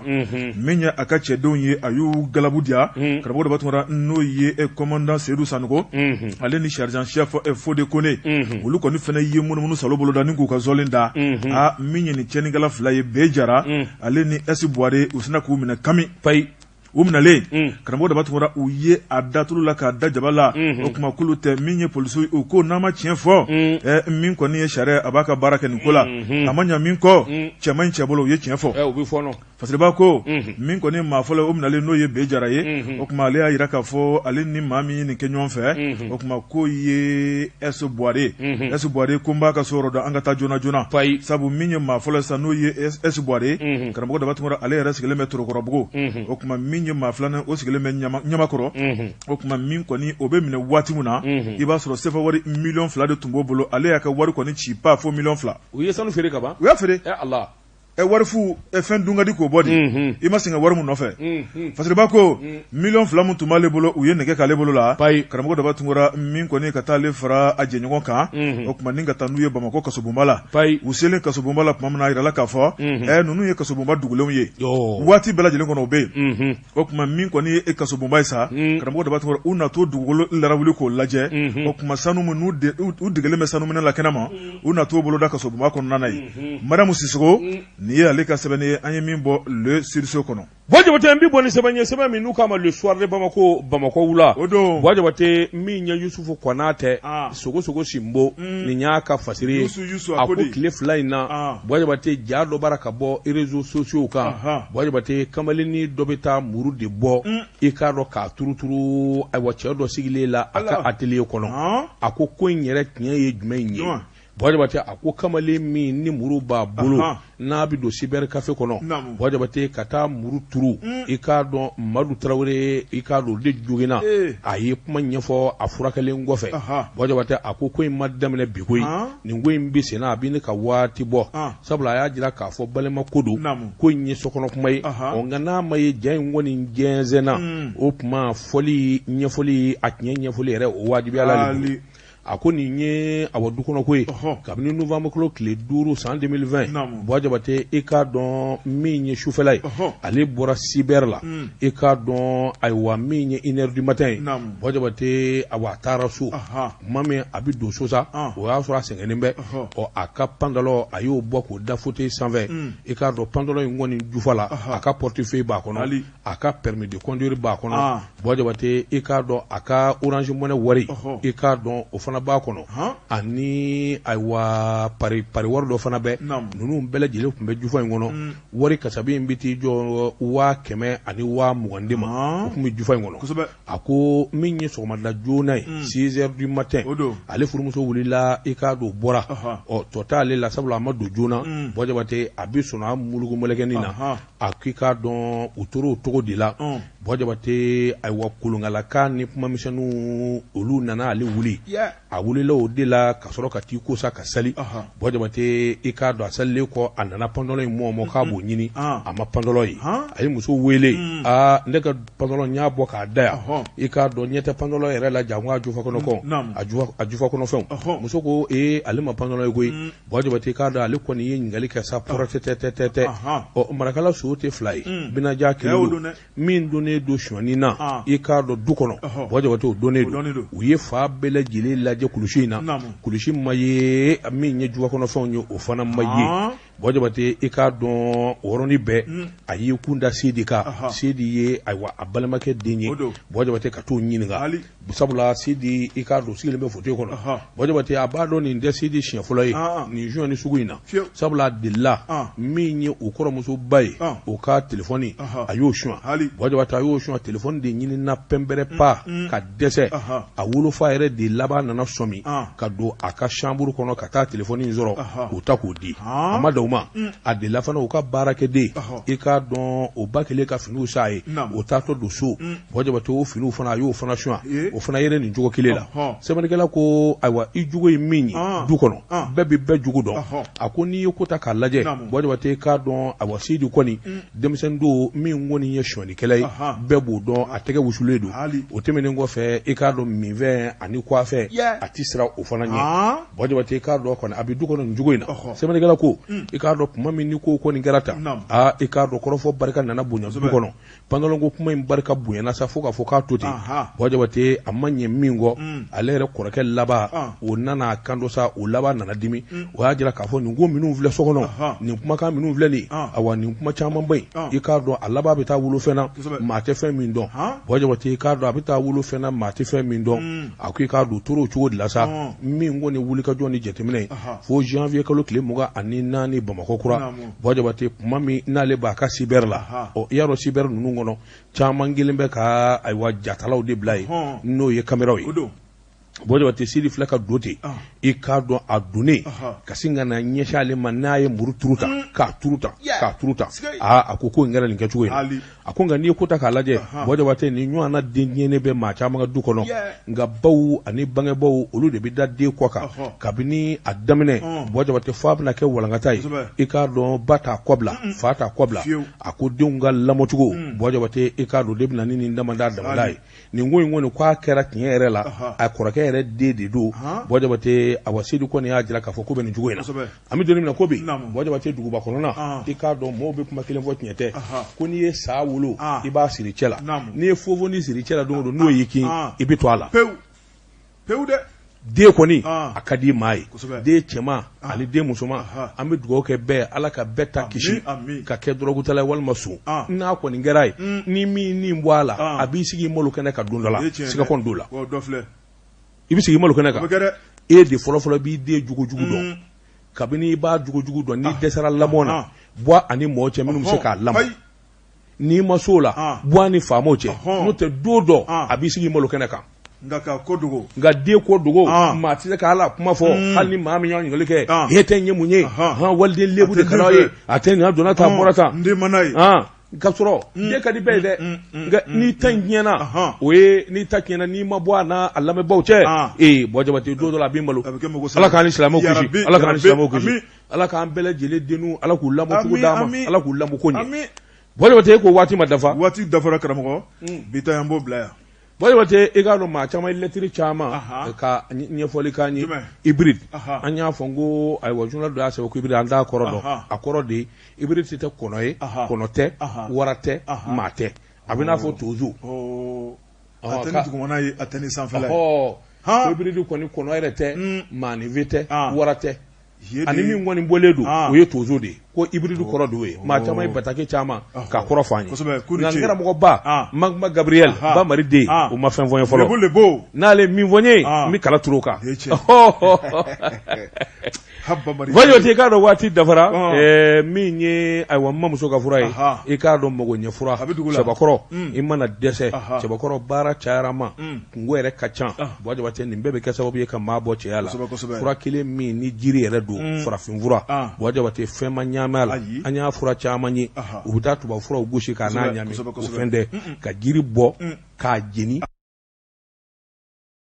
Min ye a ka cɛdenw ye, a y'u galabu diya. Karamɔgɔ Daba Tunkara, n'o ye commandant Seydou Sanogo, ale ni sergent chef Fode Kone, olu kɔni fana ye munumunu salo boloda ni k'u ka zɔlen da. A min ye nin tiɲɛnikɛla fila ye, B Jara ale ni S Buware, u sina k'u minɛ kami. Payi. U minɛlen, karamɔgɔ Daba Tunkara, u ye a datulu la k'a da jaba la. O tuma k'olu tɛ. Min ye polisiw, u ko n'an ma tiɲɛ fɔ, min kɔni ye sariya, a b'a ka baara kɛ nin ko la. A ma ɲa min kɔ, cɛman in cɛ bolo, u ye tiɲɛ fɔ. U bɛ fɔɔnɔ. Fasiriba ko min kɔni maa fɔlɔ o minɛlen, n'o ye B Jara ye, o tuma ale y'a jira k'a fɔ ale ni maa min ye nin kɛ ɲɔgɔn fɛ, o tuma k'o ye S Buware. S Buware ko n b'a ka so yɔrɔ dɔn, an ka taa joona joona. Sabu min ye maa fɔlɔ sisan, n'o ye S Buware, karamɔgɔ Daba Tunkara, ale yɛrɛ sigilen bɛ Torokɔrɔbugu. O tuma min ye maa filanan, o sigilen bɛ Ɲamakɔrɔ. O tuma min kɔni o bɛ minɛ waati min na, i b'a sɔrɔ sefa wari 2 millions de tun b'o bolo. Ale y'a ka wari kɔni ci pa fo 2 millions. U ye sanu feere ka ban. U y'a feere. Ala. Wari fu, fɛn dun ka di k'o bɔ di, i ma sɛgɛn wari min nɔfɛ. Fasiriba ko 2 millions min tun b'ale bolo, u ye nɛgɛ k'ale bolo la. Karamɔgɔ Daba Tunkara, min kɔni ka taa ale fara a jɛɲɔgɔn kan, o tuma ni ka taa n'u ye Bamakɔ kasobonba la. U selen kasobonba la tuma min na, a yirala k'a fɔ ninnu ye kasobonba dugulenw ye, waati bɛɛ lajɛlen kɔnɔ u bɛ yen. O tuma min kɔni ye kasobonba ye sa, karamɔgɔ Daba Tunkara, u na to dugukolo larawuli k'o lajɛ. O tuma sanu minnu u degelen bɛ sanu minɛ la kɛnɛma, u na t'o boloda kasobonba kɔnɔna na yen. Mariam Sisoko, nin ye ale ka sɛbɛnni ye, an ye min bɔ Le Sursaut kɔnɔ. Buwa Jabate, n bɛ bɔ ni sɛbɛn ye, sɛbɛn min n'u k'a ma Le Soir de Bamako, Bamakɔ wula. O don. Buwa Jabate, min ye Yusufu Kɔnatɛ, Sogo Sogo Sinbo, nin y'a ka fasiri ye. A ko tile 2 in na, Buwa Jabate, ja dɔ b'ara ka bɔ réseaux sociaux kan. Buwa Jabate, kamalennin dɔ bɛ taa muru de bɔ, i k'a dɔn k'a turuturu, ayiwa, cɛ dɔ sigilen la a ka atelier kɔnɔ. A ko ko in yɛrɛ tiɲɛ ye jumɛn ye? Buwa Jabate a ko kamalen min ni muru b'a bolo n'a bɛ don cyber café kɔnɔ, naamu, Buwa Jabate ka taa muru turu, un, i k'a dɔn Madu Tarawele i k'a dɔn o de joginna, ee, a ye kuma ɲɛfɔ a furakɛlen kɔfɛ, anhan, Buwa Jabate a ko ko in ma daminɛ bi koyi, an, nin ko in bɛ senna a bɛ ɲini ka waati bɔ, an, sabula a y'a jira k'a fɔ balima ko don, naamu, ko in ye sokɔnɔ kuma ye, anhan, ɔ nka n'a ma ye ja in kɔni jɛnsɛnna, un, o tuma fɔli ɲɛfɔli a tiɲɛ ɲɛfɔli yɛrɛ o wajibiyala de a ko nin ye awa du kɔnɔ ko ye kabini novembre kalo tile 5 san 2020 Buwa Jabate i k'a dɔn min ye sufɛla ye ale bɔra cyber la i k'a dɔn ayiwa min ye une heure du matin ye Buwa Jabate awa a taara so tuma min a bɛ don so sa o y'a sɔrɔ a sɛgɛnnen bɛ ɔ a ka pantalon a y'o bɔ k'o da fauteuil sanfɛ i k'a dɔn pantalon in kɔni jufa la a ka portefeuille b'a kɔnɔ a ka permis de conduire b'a kɔnɔ ah. Buwa Jabate i k'a dɔn a ka Orange Money wari i k'a dɔn o fana b'a kɔnɔ ani ayiwa pari pari wari dɔ fana bɛ ninnu bɛɛ lajɛlen tun bɛ jufa in kɔnɔ wari kasabi in bɛ t'i jɔ 120,000 de ma o tun bɛ jufa in kɔnɔ a ko min ye sɔgɔmada joona ye 6 heures du matin ale furumuso wulila i k'a dɔn bɔra ɔ tɔ t'ale la sabula a ma don joona Buwa Jabate a bɛ sɔn a muluku mɛlɛkɛnin na a k'i k'a dɔn u tora o cogo de la Buwa Jabate ayiwa kolonkalakan ni kumamisɛnninw olu nana ale wuli a wulila o de la ka sɔrɔ ka t'i ko sa ka sali Buwa Jabate i k'a dɔn a salilen kɔ a nana pantalon in mɔmɔ k'a b'o ɲini a ma pantalon ye a ye muso wele aa ne ka pantalon n y'a bɔ k'a da yan i k'a dɔn ɲɛ tɛ pantalon yɛrɛ la janko a jufa kɔnɔ kɔ a jufa kɔnɔfɛnw muso ko ee ale ma pantalon ye koyi Buwa Jabate k'a dɔn ale kɔni ye ɲininkali kɛ sa pɔrɔtɛtɛtɛtɛ ɔ marakala so tɛ fila ye binaja kelen don min donnen don sonyani na i k'a dɔn du kɔnɔ Buwa Jabate o donnen don u ye fan bɛɛ lajɛlen lajɛ kulusi in na kulusi ma ye min ye jufa kɔnɔfɛnw ye o fana ma ye Buwa Jabate i k'a dɔn o yɔrɔnin bɛɛ a y'i kun da Sidi kan Sidi ye ayiwa a balimakɛ den ye Buwa Jabate ka t'o ɲininka sabula Sidi i k'a dɔn sigilen bɛ fauteuil kɔnɔ Buwa Jabate a b'a dɔn nin tɛ Sidi siɲɛ fɔlɔ ye nin sonyani sugu in na sabula a delila min ye u kɔrɔmusoba ye o ka telefɔni a y'o suɲɛ Buwa Jabate a y'o suɲɛ telefɔni de ɲinina pɛnpɛrɛ pa ka dɛsɛ a wolofa yɛrɛ de laban nana sɔmi ka don a ka chambre kɔnɔ ka taa telefɔni in sɔrɔ k'o ta k'o di a ma dan o ma a delila fana u ka baarakɛden i k'a dɔn o ba kelen ka finiw san a ye o taatɔ don so Buwa Jabate o finiw fana a y'o fana suɲɛ o fana yera nin cogo kelen la sɛbɛnnikɛla ko ayiwa i jogo ye min ye du kɔnɔ bɛɛ bɛ bɛɛ jogo dɔn a ko n'i ye ko ta k'a lajɛ Buwa Jabate i k'a dɔn ayiwa Sidi kɔni denmisɛnnin don min kɔni ye sonyɛlikɛla ye bɛɛ b'o dɔn a tɛgɛ wusulen don o tɛmɛnen kɔfɛ i k'a dɔn minfɛn ani kuwafɛn a tɛ siran o fana ɲɛ Buwa Jabate i k'a dɔn kɔni a bɛ du kɔnɔ nin cogo in na sɛbɛnnikɛla ko i k'a dɔn tuma min ni ko kɔni kɛra tan aa i k'a dɔn kɔrɔfɔ barika nana bonya du kɔnɔ Pantalon ko kuma in barika bonyana sa fo k'a fɔ k'a to ten Buwa Jabate a ma ɲɛ min kɔ ale yɛrɛ kɔrɔkɛ laban o nana a kan don sa o laban nana dimi o y'a jira k'a fɔ nin ko minnu filɛ so kɔnɔ nin kumakan minnu filɛ nin awa nin kuma caman bɛ yen i k'a dɔn a laban bɛ taa wolo fɛn na maa tɛ fɛn min dɔn Buwa Jabate i k'a dɔn a bɛ taa wolo fɛn na maa tɛ fɛn min dɔn a ko i k'a dɔn tora o cogo de la sa min kɔni wulikajɔ ni jateminɛ fo janvier kalo tile 24 Bamakɔ kura Buwa Jabate tuma min n'ale b'a ka cyber la ɔ i y'a dɔn cyber ninnu kɔnɔ caman kelen bɛ ka ayiwa jatalaw de bila yen n'o ye kameraw ye Buwa Jabate Sidi filɛ ka don ten i k'a dɔn a donnen ka sin ka na ɲɛsin ale ma n'a ye muru turu tan k'a turu tan k'a turu tan aa a ko ko in kɛra nin kɛcogo ye a ko nka n'i ye ko ta k'a lajɛ Buwa Jabate nin ɲɔgɔnna den tiɲɛnen bɛ maa caman ka du kɔnɔ nka baw ani bangebaaw olu de bɛ da den kɔ kan kabini a daminɛ Buwa Jabate fo a bɛna kɛ walankata ye i k'a dɔn ba t'a kɔ bila fa t'a kɔ bila a ko denw ka lamɔcogo Buwa Jabate i k'a dɔn de bɛ na ni nin damada damada ye nin ko in kɔni k'a kɛra tiɲɛ yɛrɛ la a kɔrɔkɛ yɛrɛ den de don Buwa Jabate awa Sidi kɔni y'a jira k'a fɔ ko bɛ nin cogo in na an bɛ don min na ko bi Buwa Jabate duguba kɔnɔna i k'a dɔn mɔgɔw bɛ kuma kelen fɔ tiɲɛ tɛ ko n'i ye saa wolo i b'a siri cɛ la n'i ye fofoni siri cɛ la don o don n'o y'i kin i bɛ to a la pewu pewu dɛ den kɔni a ka di maa ye den cɛman ani den musoman an bɛ dugawu kɛ bɛɛ ala ka bɛɛ ta kisi ka kɛ dɔrɔgutala ye walima son n'a kɔni kɛra ye ni min ni bɔ a la a b'i sigi malo kɛnɛ kan don dɔ la siga kɔni t'o la i bɛ sigi malo kɛnɛ kan e de fɔlɔfɔlɔ b'i den jogo jugu dɔn kabini i b'a jogo jugu dɔn n'i dɛsɛra lamɔ na bɔ a ni mɔgɔ cɛ minnu bɛ se k'a lamɔ n'i ma s'o la bɔ a ni faamaw cɛ n'o tɛ don dɔ a b'i sigi malo kɛnɛ kan. Nka k'a ko dogo. Nka den ko dogo, maa tɛ se k'a la kuma fɔ, hali ni maa min y'a ɲininkali kɛ, e tɛ ye mun ye, hɔn, waliden lebu de ka d'aw ye, a tɛ nin donna tan, bɔra tan. N den ma n'a ye. Ka sɔrɔ den ka di bɛɛ ye dɛ, nka n'i ta in tiɲɛna, o ye n'i ta tiɲɛna, n'i ma bɔ a n'a a lamɛnbaaw cɛ, ee Buwa Jabate, don dɔ la a b'i malo. Ala k'an ni silamɛw kisi, Ala k'an ni silamɛw kisi, Ala k'an bɛɛ lajɛlen denw, Ala k'u lamɔcogo d'an ma, Ala k'u lamɔko ɲɛ. Buwa Jabate, e ko waati ma dafa. Waati dafara karamɔgɔ, bi ta an b'o bila yan. Buwa Jabate, i k'a dɔn maa caman ye lɛtiri caman ka ɲɛfɔli k'an ye hybride. An y'a fɔ n ko ayiwa, journal dɔ y'a sɛbɛn ko hybride, an t'a kɔrɔ dɔn. A kɔrɔ de ye hybride tɛ kɔnɔ ye, kɔnɔ tɛ, wara tɛ, maa tɛ, a bɛ n'a fɔ tozo. A tɛ ni dugumana ye, a tɛ ni sanfɛla ye. Hybride kɔni kɔnɔ yɛrɛ tɛ, maaninfin tɛ, wara tɛ. Ani min kɔni bɔlen don, o ye tozo de ye, ko hybride kɔrɔ de ye. Maa caman ye bataki caman ka kɔrɔ fɔ an ye, nka n karamɔgɔba Magma Gabriel ba Mari den, o ma fɛn fɔ n ye fɔlɔ. N'ale min fɔ n ye, n bɛ kala turu o kan. Buwa Jabate, i k'a dɔn waati dafara. Min ye ayiwa n mamuso ka fura ye, i k'a dɔn mago ɲɛ fura cɛbakɔrɔ, i mana dɛsɛ cɛbakɔrɔ, baara cayara ma, kunko yɛrɛ ka ca. Buwa Jabate, nin bɛɛ bɛ kɛ sababu ye ka maa bɔ cɛya la. Fura kelen min ni jiri yɛrɛ don, farafin fura, Buwa Jabate, fɛn ma ɲaami a la. An y'a fura caman ye, u bɛ taa tubabu furaw gosi k'a n'a ɲaami, o fɛn tɛ ka jiri bɔ k'a jeni.